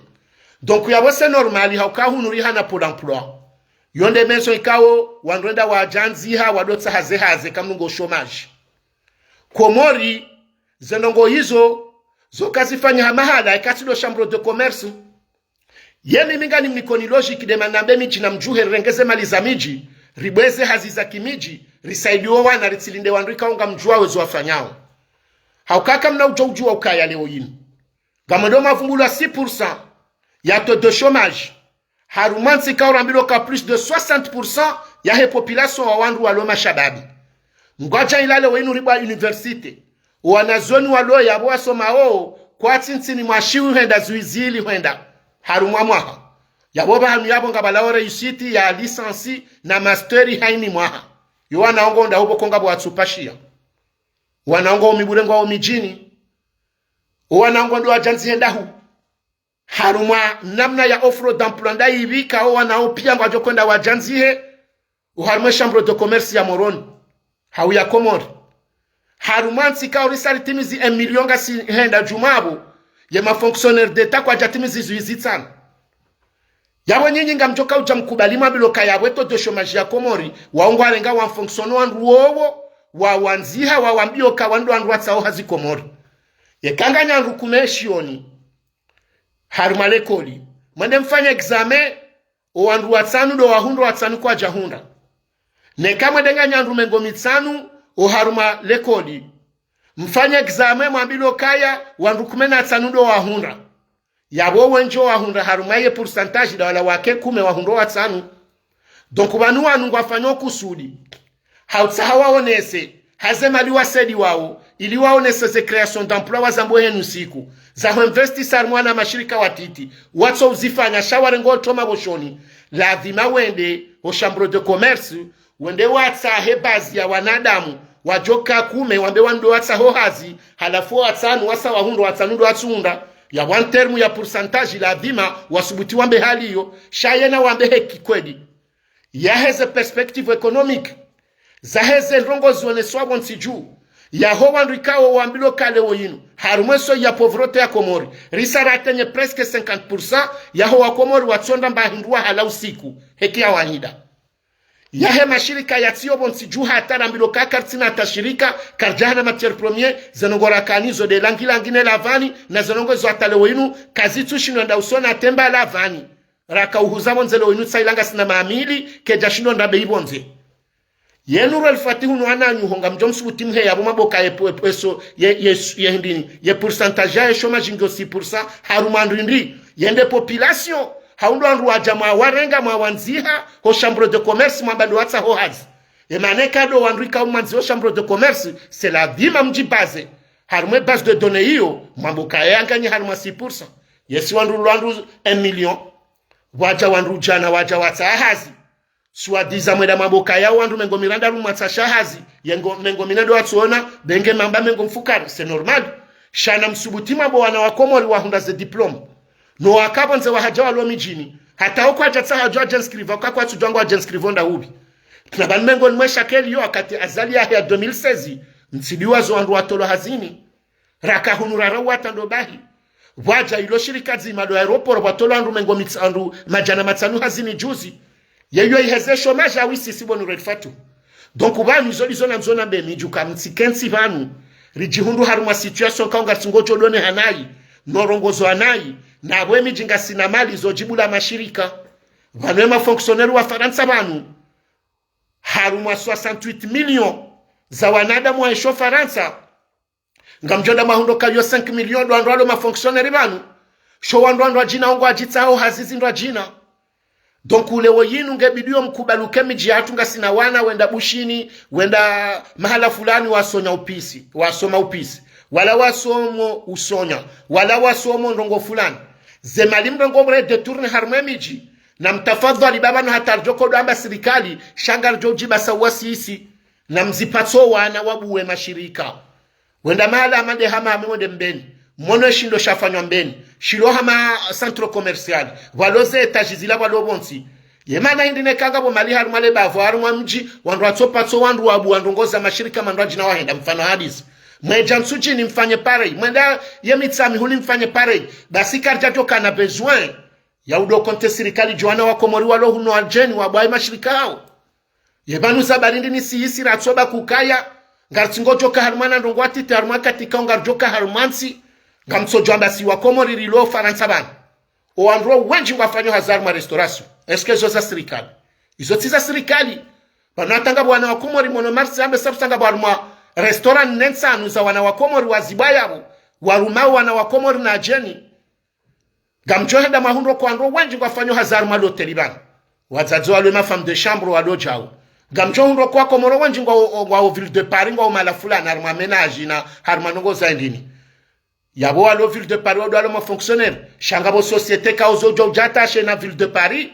Donc yapvo c'est normal, hauka hunu rihana Pôle emploi. Yo nde maison ikao, wandru wenda wadjandziha, wado tsaha ze hazi, kamnungo chômage. Komori, ze ndrongoo izo, zo kazifanyiha mahala, eka tsi ndo chambre de commerce. Ye mimi nganimnikoni logique de manambe midji namdjuhe rirenge ze mali za midji, ribweze hazi za kimidji, risaidiwo wana ritsilinde wandru ikao ngamdjuao wezo wafanyao. Hauka kamna udjo udjua ukaya leo yinu. Ngamwendo mavumbulwa six pour cent ya taux de chômage. Harumwa ntsi ikao rambilwa ka plus de soixante pour cent yahe population wa wandru walo mashababi. Ngwadja ila leo yinu ribwa université. Wanazioni walo yapvo wasomao, kwatsi ntsini mwa shiwi hwenda zwizi ili hwenda. Harumwa mwaha. Yapvo pvahanu yapvo ngapvalao réussite ya licence na master haini mwaha. Yo wana wao ngo nda hupvo ko ngapvo watsupashia. Wana wao ngo umibure ngwao midjini. Wana wao ngo ndo wadjandzihe ndahu. Harumwa namna ya offre d'emploi ndayipvi ikao wana wao pia ngwadjo kwenda wadjandzihe, oharumwa ye chambre de commerce ya Moroni, hau ya Komori. Harumwa ntsi ikao risa ritimizi un million ngasi henda djumwa pvo, ye ma fonctionnaires d'État kwadjatimizi zwizi tsanu. Yapvo nyinyi ngamdjoka udja mkubali mwambilwe ka yapvo ye taux de chômage ya Komori, wao ngwarenga wa fonctionner wandru wowo, wawandziha, wawambio ka wandru wandru watsao hazi Komori. Yeka nganyandru kume shioni, harumwa lekoli. Mwende mfanye examen, owandru watsanu ndo wahundra, watsanu kwadjahundra. Neka mwende nganyandru mengo mitsanu, oharumwa lekoli. Mfanye examen, mwambilwe kaya, wandru kume na tsanu ndo wahundra. Yapvo wendji owahundra harumwa ye pourcentage nda wala wake kume wahundra watsanu. Donc, pvanu wanu ngwafanyao kusudi. Hautsaha waonese, haze mali wasedi wao, ili waonese ze création d'emploi wazambo henu siku. za ho investir harimwa wana mashirika watiti, watso uzifanya sha warenge otroma pvoshoni, lazima wende ho chambre de commerce, wende watsahe baadhwi ya wanadamu, wadjoka kume, wambe wandru watsaho hazi, halafu watsanu wasa wahundra, watsanu ndo watsuhundra, ya one terme ya pourcentage, lazima wasubuti wambe hali iyo, sha yena wambe heki kweli. Yaheze perspective économique, zaheze ndrongoo zioneswa pvontsi dju, yaho wandru ikao wambilwa ka leo yinu, harumwa eso ya pauvreté ya Komori, risa ratenye presque cinquante pour cent, yaho wa Komori watsonda mba hindru wahala usiku, heki ya wahida. Yahe mashirika yatsiyo pvontsi dju hata rambilwa ka karitsina hata shirika, karidjahana matière première, ze ndrongoo rakanazo nde langilangi ne lavani, na ze ndrongoo zo hata leo yinu, kazitsushindo enda usoni hata mba lavani. Raka uhuza pvondze leo yinu tsaila ngasina maamili, kedjashindo ndrabe ipvondze. Yenu rwelfati hunu wananyaho ngamdjo msubuti mheya pvo maboka ye, ye, ye, ye, ye hindrini, ye pourcentage ya chômage ngiyo six pour cent, harumwa ndrindri, yende population, hau ndo wandru wadja mwawarenga mwawandziha, ho chambre de commerce mwamba ndo watsaho hazi. Ye mana eka ndo wandru ikao mwandziha ho chambre de commerce, c'est lazima mdjibaze. Harumwa ye base de données iyo, mwamba ukaya yanganyi harumwa six pour cent. Yesi wandru lwandru un million, wadja wandru djana, wadja watsaha hazi. Swadizan mwenda mwamba ukaya wandru mengo miraru mwatsaha hazi, yengo mengo mine ndo watsuona, benge mamba mengo mfukare, c'est normal. Sha namsubuti mwambe wana wa Komori wahundra ze diplôme. No waka pvondze wahadja walo midjini, hata wo kwadjatsaha wadjo wadjinscriva, uka kwatsudjuwa ngwadjinscrivo nda upvi. Na pvanu mengo nimwe shakeli yo wakati Azali yaheya deux mille seize, mtsidiwa zo wandru watolwa hazini. Raka hunu rara wata ndo bahi. Pvwadja ilo shirika dzima ndo aéroport pvwatolwa wandru mengo mits-, wandru madjana matsanu hazini juzi. Yeyo iheze chômage awisisi pvonu rwelfati. Donc pvanu izo ndizo nandzo nambe midji uka mtsikentsi pvanu, ridjihundru harumwa situation kao ngaritsi ngodjo done hanayi, no rongozo hanayi, na pvo emidji ngasina mali zo djibu la mashirika. Pvanu ema fonctionnaire wa Farantsa pvanu, harumwa soixante-huit millions za wanadamu waishio Farantsa, ngamdjo enda mwahundro ka yo cinq millions ndo wandru walo ma fonctionnaires pvanu. Sho wandru wandru wadjina wo ngwadjitsaho hazi zi ndo wadjina. Donc leo yinu ngebidiyo mkubali uka emidji yahatru ngasina wana wenda Bushini, wenda mahala fulani wasonya upisi, wasoma upisi, wala wasomo usonya, wala wasomo ndrongoo fulani. Ze mali mrengo mre détourner harumwa emidji, na mtafadhwali pvapvanu hata ridjo kodo amba sirikali, sha ngaridjo udjibasa uwasisi, na mzipatso wana wabuwe mashirika. Wenda mahala hama nde hama hame wende Mbeni. Mwono eshindo shafanywa Mbeni. Shilo hama centre commercial. Pvwalo ze étages zila pvwalo pvontsi. Ye mana hindri neka ngapvo mali harumwa le bavu, harumwa mdji, wandru watsopatso wandru wabuwa ndrongoo za mashirika mandru wadjina wahenda mfano hadisi. Mwedja Ntsudjini mfanye pareil. Mwenda ye Mitsamihuli mfanye pareil. Basi karidja djo kana besoin ya udo konte sirikali djo wana wa Komori walo hunu wadjeni wabuwa ye mashirika hawo. Ye pvanu za barindi ni sisi ratsoba kukaya, ngaritsi ngodjo ka harumwa na ndrongoo watiti harumwa katika ngaridjo ka harumwa ntsi, ngamtsodjo amba si wa Komori rilo Farantsa pvanu. O wandru wendji ngwafanyo hazi harumwa restauration. Est-ce que izo za sirikali? Izo tsi za sirikali. Pvanu hata ngapvo wana wa Komori mwono marsi ambe sabu sa ngapvo harumwa restaurant nne ntsanu za wana wa Komori wazibuwa yapvo, waruma wana wa Komori na wadjeni. Ngamdjo henda mwahundro ka wandru wendji ngwafanyo hazi harumwa loteli pvanu. Wadzadze walo ma femme de chambre walo djau. Ngamdjo hundro ka wa Komori wendji ngwa, ngwa o ville de Paris, ngwa o mahala fulani, harumwa ménage na harumwa ndrongoo za hindrini. Yapvo walo ville de Paris wado walo ma fonctionnaires. Sha ngapvo société kao zo djo udja attaché na ville de Paris,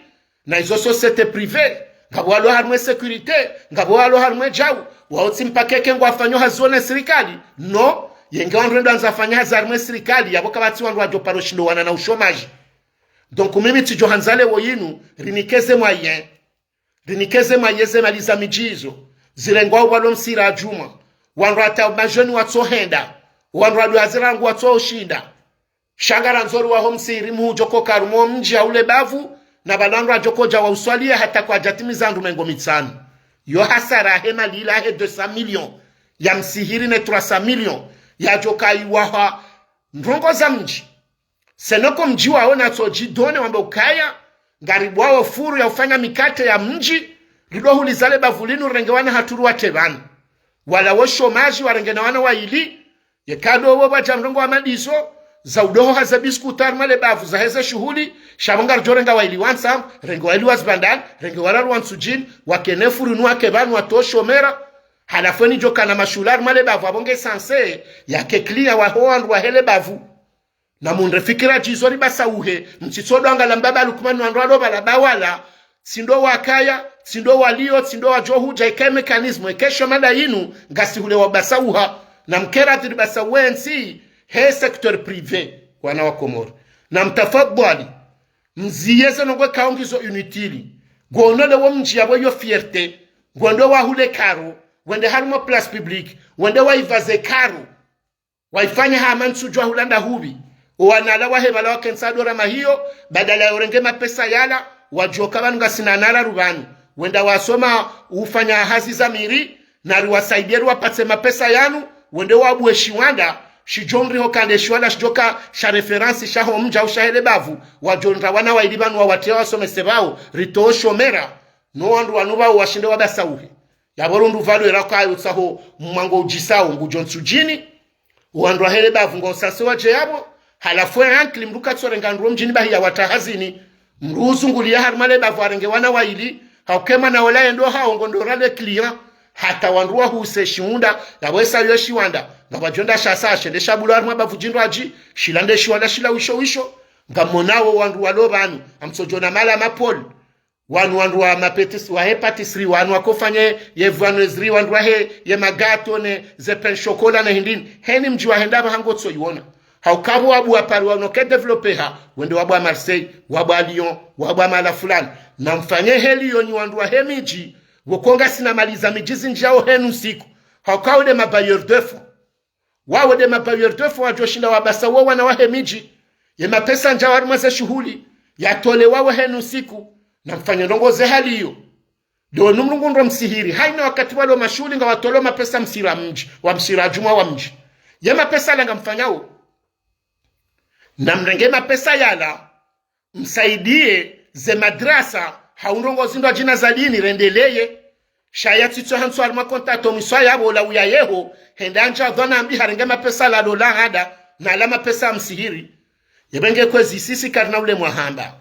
na izo société privée, ngapvo walo harumwa sécurité, ngapvo walo harumwa djau, wao tsi mpaka eka ngwafanyo hazi wo ne sirikali. Non, yenge wandru wendo wandza wafanya hazi harumwa sirikali, yapvo kapvatsi wandru wadjo paro shindo wana na ushomaji. Donc mimi tsidjo handza leo yinu, rinike ze moyens. Rinike ze moyens ze mali za midji izo. Zirengwa upvalo msihiri wa djumwa. Wandru hata majeunes watsohenda. Wandru wado hazi rangu watsohushinda. Sha ngarandzo ri waho msihiri muhu djo koka harumwa o mdji hau le bavu, na pvalo wandru wadjo kodja wauswaliya hata kwadjatimiza ndru mengo mitsanu. Yo hasara he mali ila he deux cents millions ya msihiri ne trois cents millions yadjo kaiwa ha ndrongoo za mdji. Senoko mdji wawo natso djidone wambe ukaya, ngaribuwawo furu ya ufanya mikate ya mdji, rido huliza le bavu linu rirenge wana hatru riwatre pvanu. Wala wo shomaji warenge na wana waili, yeka ndo wo pvwadja mrongoo wa madizo, za udoho haze biskuta harumwa le bavu zaheze shuhuli, sha pvo ngaridjo renga waili wa Ntsamu, renge waili wa Zibandani, renge wararu wa Ntsudjini, wakene furu inu wake pvanu watoshomera, halafu eni djo kana mashuhuli harumwa le bavu apvo nge sanse, yake client waho wandru wahe le bavu. Na mundre fikira djizo ribasauhe, mtsitsodo angala mbaba Lukman wandru walo pvala ba wala, tsi ndo wakaya, tsi ndo walio, tsi ndo wadjo hudja, ike mécanisme, ike shomada yinu, ngasi hule wabasauha, na mkera dhiri basauwe ntsi, he secteur privé, wana wa Komori. Na mtafadhwali, mziye ze ndrongoo ikao ngizo inutile. Ngwono lewo mdji yapvo yo fierté, ngwendo wahule karo, wende harumwa place publique, wende waivaze karo. Waifanya hama ntsudjua hula ndahupvi. Owanala wahe pvala wakentsi ado rama hiyo, badala ya urenge mapesa yala, wadjoka pvanu ngasina nala rupvanu. Wenda wasoma ufanya hazi za miri, na riwasaidie riwapatse mapesa yanu, wende wabuwe shiwanda, shidjo ndriho kande shiwanda shidjoka sha référence shaho mdji au shahe le bavu, wadjo ndra wana waili pvanu wawatie wasomese pvao, ritowe shomera, no wandru wanu pvao washinde wabasauhe. Yapvo rundru pvalo era kayo tsaho mwango udjisao ngudjo ntsudjini, wandru wahe le bavu ngwao sanse wadje yapvo, halafu ye ankili mdru katsorenga ndruo mdjini bahi ya wata hazini, mdru uzungulia harumwa le bavu arenge wana waili, hauke mwana ola yendo hao ngondo rale client, hata wandru wahuse shiunda, yapvo esa yo shiwanda, ngapvadjo nda shasa shende shabulo harumwa bavu djindru adji, shila nde shiwanda shila wisho wisho, ngamonao wandru walo pvanu, amtsodjo ona mala mapoli. Wanu wandru wa mapetis-, wahe pâtisserie, wanu wakofanye ye viennoiserie, wandru wahe ye magato ne ze pain chocolat ne hindrini. Heni mdji wahenda pvaha ngotso iwona. Hauka pvo wabuwa Paris wanu ke développé ha, wende wabuwa Marseille, wabuwa Lyon, wabuwa mala fulani. Na mfanye heli yonyi wandru wahe midji, woko ngasina mali za midji zindjiao henu siku. Hauka wo nde ma bailleurs de fonds. Wawo nde ma bailleurs de fonds wadjo shinda wabasauwa wana wahe midji. Ye mapesa ndjao harumwa ze shuhuli, yatolewa wo henu siku, na mfanye ndrongoo ze hali iyo. Ndo nu Mlungu ndo msihiri, haina wakati walo mashuhuli ngawatolao mapesa msihiri wa mdji, wa msihiri wa djumwa wa mdji. Ye mapesa yala ngamfanyao. Na mrenge mapesa yala, msaidie ze madrasa, hau ndrongoo zindru adjina za dini rendeleye. Sha yatsitso hantsu harumwa kontato mwiswa yapvo la uya yeho, hende andja dhwana mbi harenge mapesa la dola hada, na la mapesa msihiri. Yepvenge kwezi sisi karina ule mwahamba.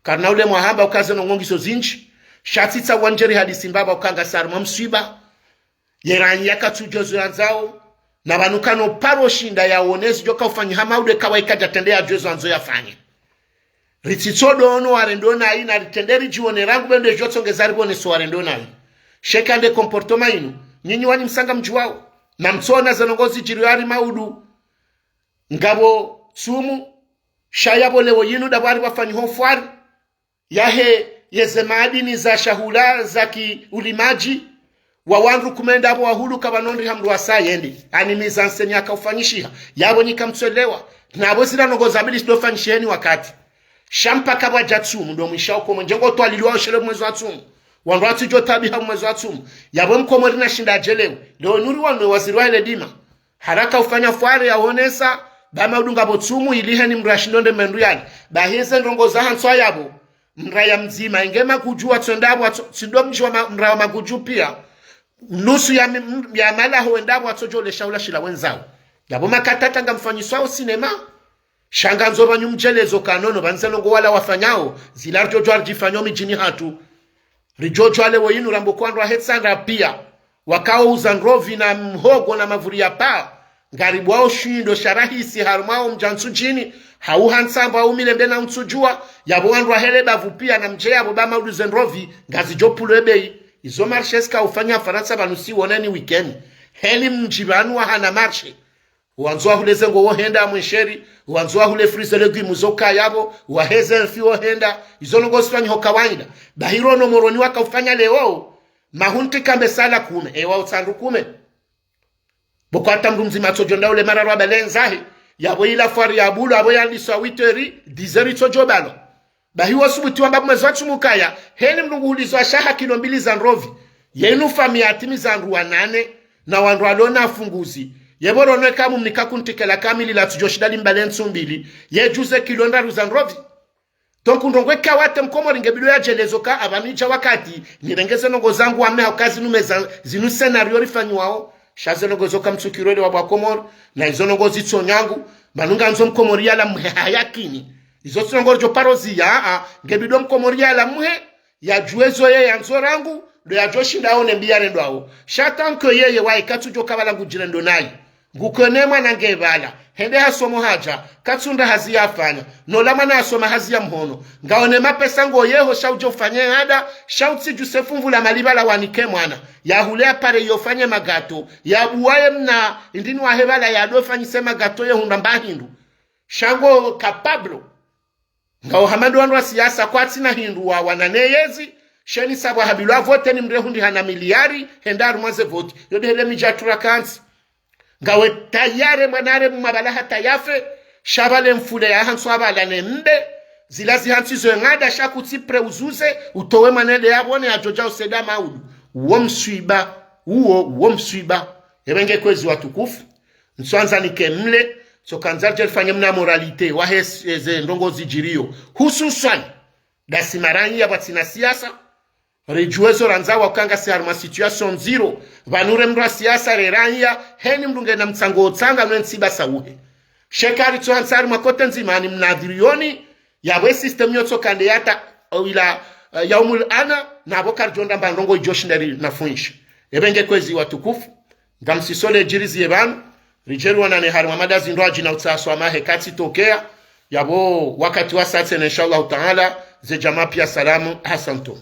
Karina ule mwahamba uka ze ndrongoo ngizo zindji. Sha tsitsa wandjeri hadisi mbapvi uka ngasi harumwa mswiba. Ye ranyi yakatsudjo zo yandzao, na pvanu kano paro shinda yaone zidjoka ufanyiha maudu eka waika djatrende yadjuwe zo yandzo yafanye. Ritsitsodo ono warendo nayi na ritrende ridjione rangu bendo edjo tsongeza ripvonese warendo nayi. Sheka nde comportement inu, nyinyi wanyi msanga mdjuwao, na mtsona ze ndrongoo zidjiriyo hari maudu. Ngapvo tsumu, sha yapvo lewo yinu ndapvo hari pvafanyihwa fwari yahe yeze madini za shahula za ki ulimadji, wa wandru kume ndapvo wahulu kapvana ondri ha mdru wa sa yende. Ani mise en scène yaka ufanyishiha. Yapvo nyi kamtsuelewa. Napvo zila ndrongoo za bili sido fanyishiheni wakati. Sha mpaka pvwadja tsumu, ndo mwisha uko mwenje ngo twaliliwa oshere mwezi wa tsumu. Wandru watsudjo tabiha mwezi wa tsumu. Yapvo mkomori na shinda adjelewe. Leo nuri wanu waziri wahe le dima. Haraka ufanya fwari ya onesa, ba maudu ngapvo tsumu ili heni mdru ashindo nde mendru yali. Bahi ze ndrongoo za hantswa yapvo. Mraya mdzima, inge Magudju watsonda pvwatso, sindo mdji wa ma-, mraya wa Magudju pia. Nusu ya mi-, m-, ya malaho wenda pvwatsodjo le shahula shila wendzao. Yapvo makatata ngamfanyiswao sinema. Sha ngandzo pvanyu mdjelezo kanono, pvanu ze ndrongoo wala wafanyao, zila ridjodjwa ridjifanyao midjini hatru. Ridjodjwa lewo yinu rambo kwandrwa hetsandra pia. Wakao uza ndrovi na mhogo na mavuri ya paa. Ngaribwao shindo sha rahisi harumwao mdja Ntsudjini, hau ha Ntsambwa hau Milembe na Ntsudjua, yapvo wandru wahe le bavu pia na mdje yapvo ba maudu ze ndrovi, ngazidjo pulwa ye bei. Izo marché zika ufanya Farantsa pvanu si woneni weekend. Heli mdji pvanu wahana marché. Wandzo wahule ze nguo wo henda Mwesheri, wandzo wahule fruits et légumes zo ka yapvo, waheze mfi wo henda, izo ndrongoo zifanyihao kawaida. Bahi ro no Moroni waka ufanya leo, mahunti kambe sala kume, ewa utsandru kume. Bo kwata mdru mdzima tsodjo nda ule mara rwa balenzahe, yapvo ila fwari ya bulo, yapvo yaliswa huit heures, dix heures itsodjo balo. Bahi wo subuti wamba mwezi wa tsumu kaya, heni mdru nguhulizwa shaha kilo mbili za ndrovi. Yenu famiyi yatimiza wandru wanane, na wandru walo na funguzi. Yepvo rono eka mumnika kuntikela kamili latsudjo shinda limbale ntsu mbili. Ye djuze kilo ndraru za ndrovi. Donc ndrongoo eka wate mkomori nge bidi yadjelezo ka apva midja wakati, nirenge ze ndrongoo zangu wame hauka zinu meza, zinu scénario rifanyiwao, sha ze ndrongoo zo kamtsukirwele wa bwa Komori, na izo ndrongoo zitso nyangu, pvanu ngandzo mkomori yala mhe ha yakini. Izo tsi ndrongoo ridjo paro ziya, a, nge bidi mkomori yala mhe, yadjuwe zo ye yandzo rangu, ndo yadjo shinda yaone mbi yarendwao. Sha tant que yeye waye katsudjo ka pvala ngudjirendo nayi. Nguko ne mwana nge pvala, hende hasomo hadja, katsundra hazi yafanya. Nola mwana yasoma hazi ya mhono, ngaone mapesa ngoyeho sha udjo ufanye ada, sha utsidjuse fumvu la mali pvala wanike mwana. Yahule apare yofanye magato, yabuwaye mna indrini wahe pvala yadofanyise magato yehundra mba hindru. Sha ngo capable. Ngawe hama ndo wandru wa siasa kwatsina hindru wa wanane yezi, sheni sabwa habilwa vote ni mdru ehundri hana miliyari, henda harumwa ze vote. Yo de hele midja tura kantsi. Ngawe tayari mwana are mwa pvala hata yafe, sha pvale mfule ya hantsi wa pvala ne mbe, zila zihantsi zo ngada sha kutsi prêt uzuze, utowe mwana ede yabone yadjodja useda maudu. Uwo mswiba, uwo, uwo mswiba. Ebe nge kwezi watukufu. Ntswandza nike mle, tsoka ndzardje rifanye mna moralité, wahe s-, eze ndrongo zidjiriyo. Hususwani, dasi maranya pvwatsina siasa, ridjuwe zo randza wa ukanga si harumwa situation ndziro, pvanu re mdru wa siasa re ranya, heni mdru ngena mtsango otsanga nwe ntsiba sauhe. Sheka ritso hantsi harumwa kote ndzima ni mnadhiriyoni, yapvo e système yotsoka nde yata, ila, eh, yaumul ana, napvo karidjo ndamba ndrongo idjo shinda ri nafuishi. Ebe nge kwezi watukufu, ngamsisole djirizi ye pvanu, ridje riwonane harumwa mada zindru adjina utsaha swamahe katsi tokea, yapvo wakati wa saa tsena, inshallah taala, ze djamaa pia salamu, hasantum.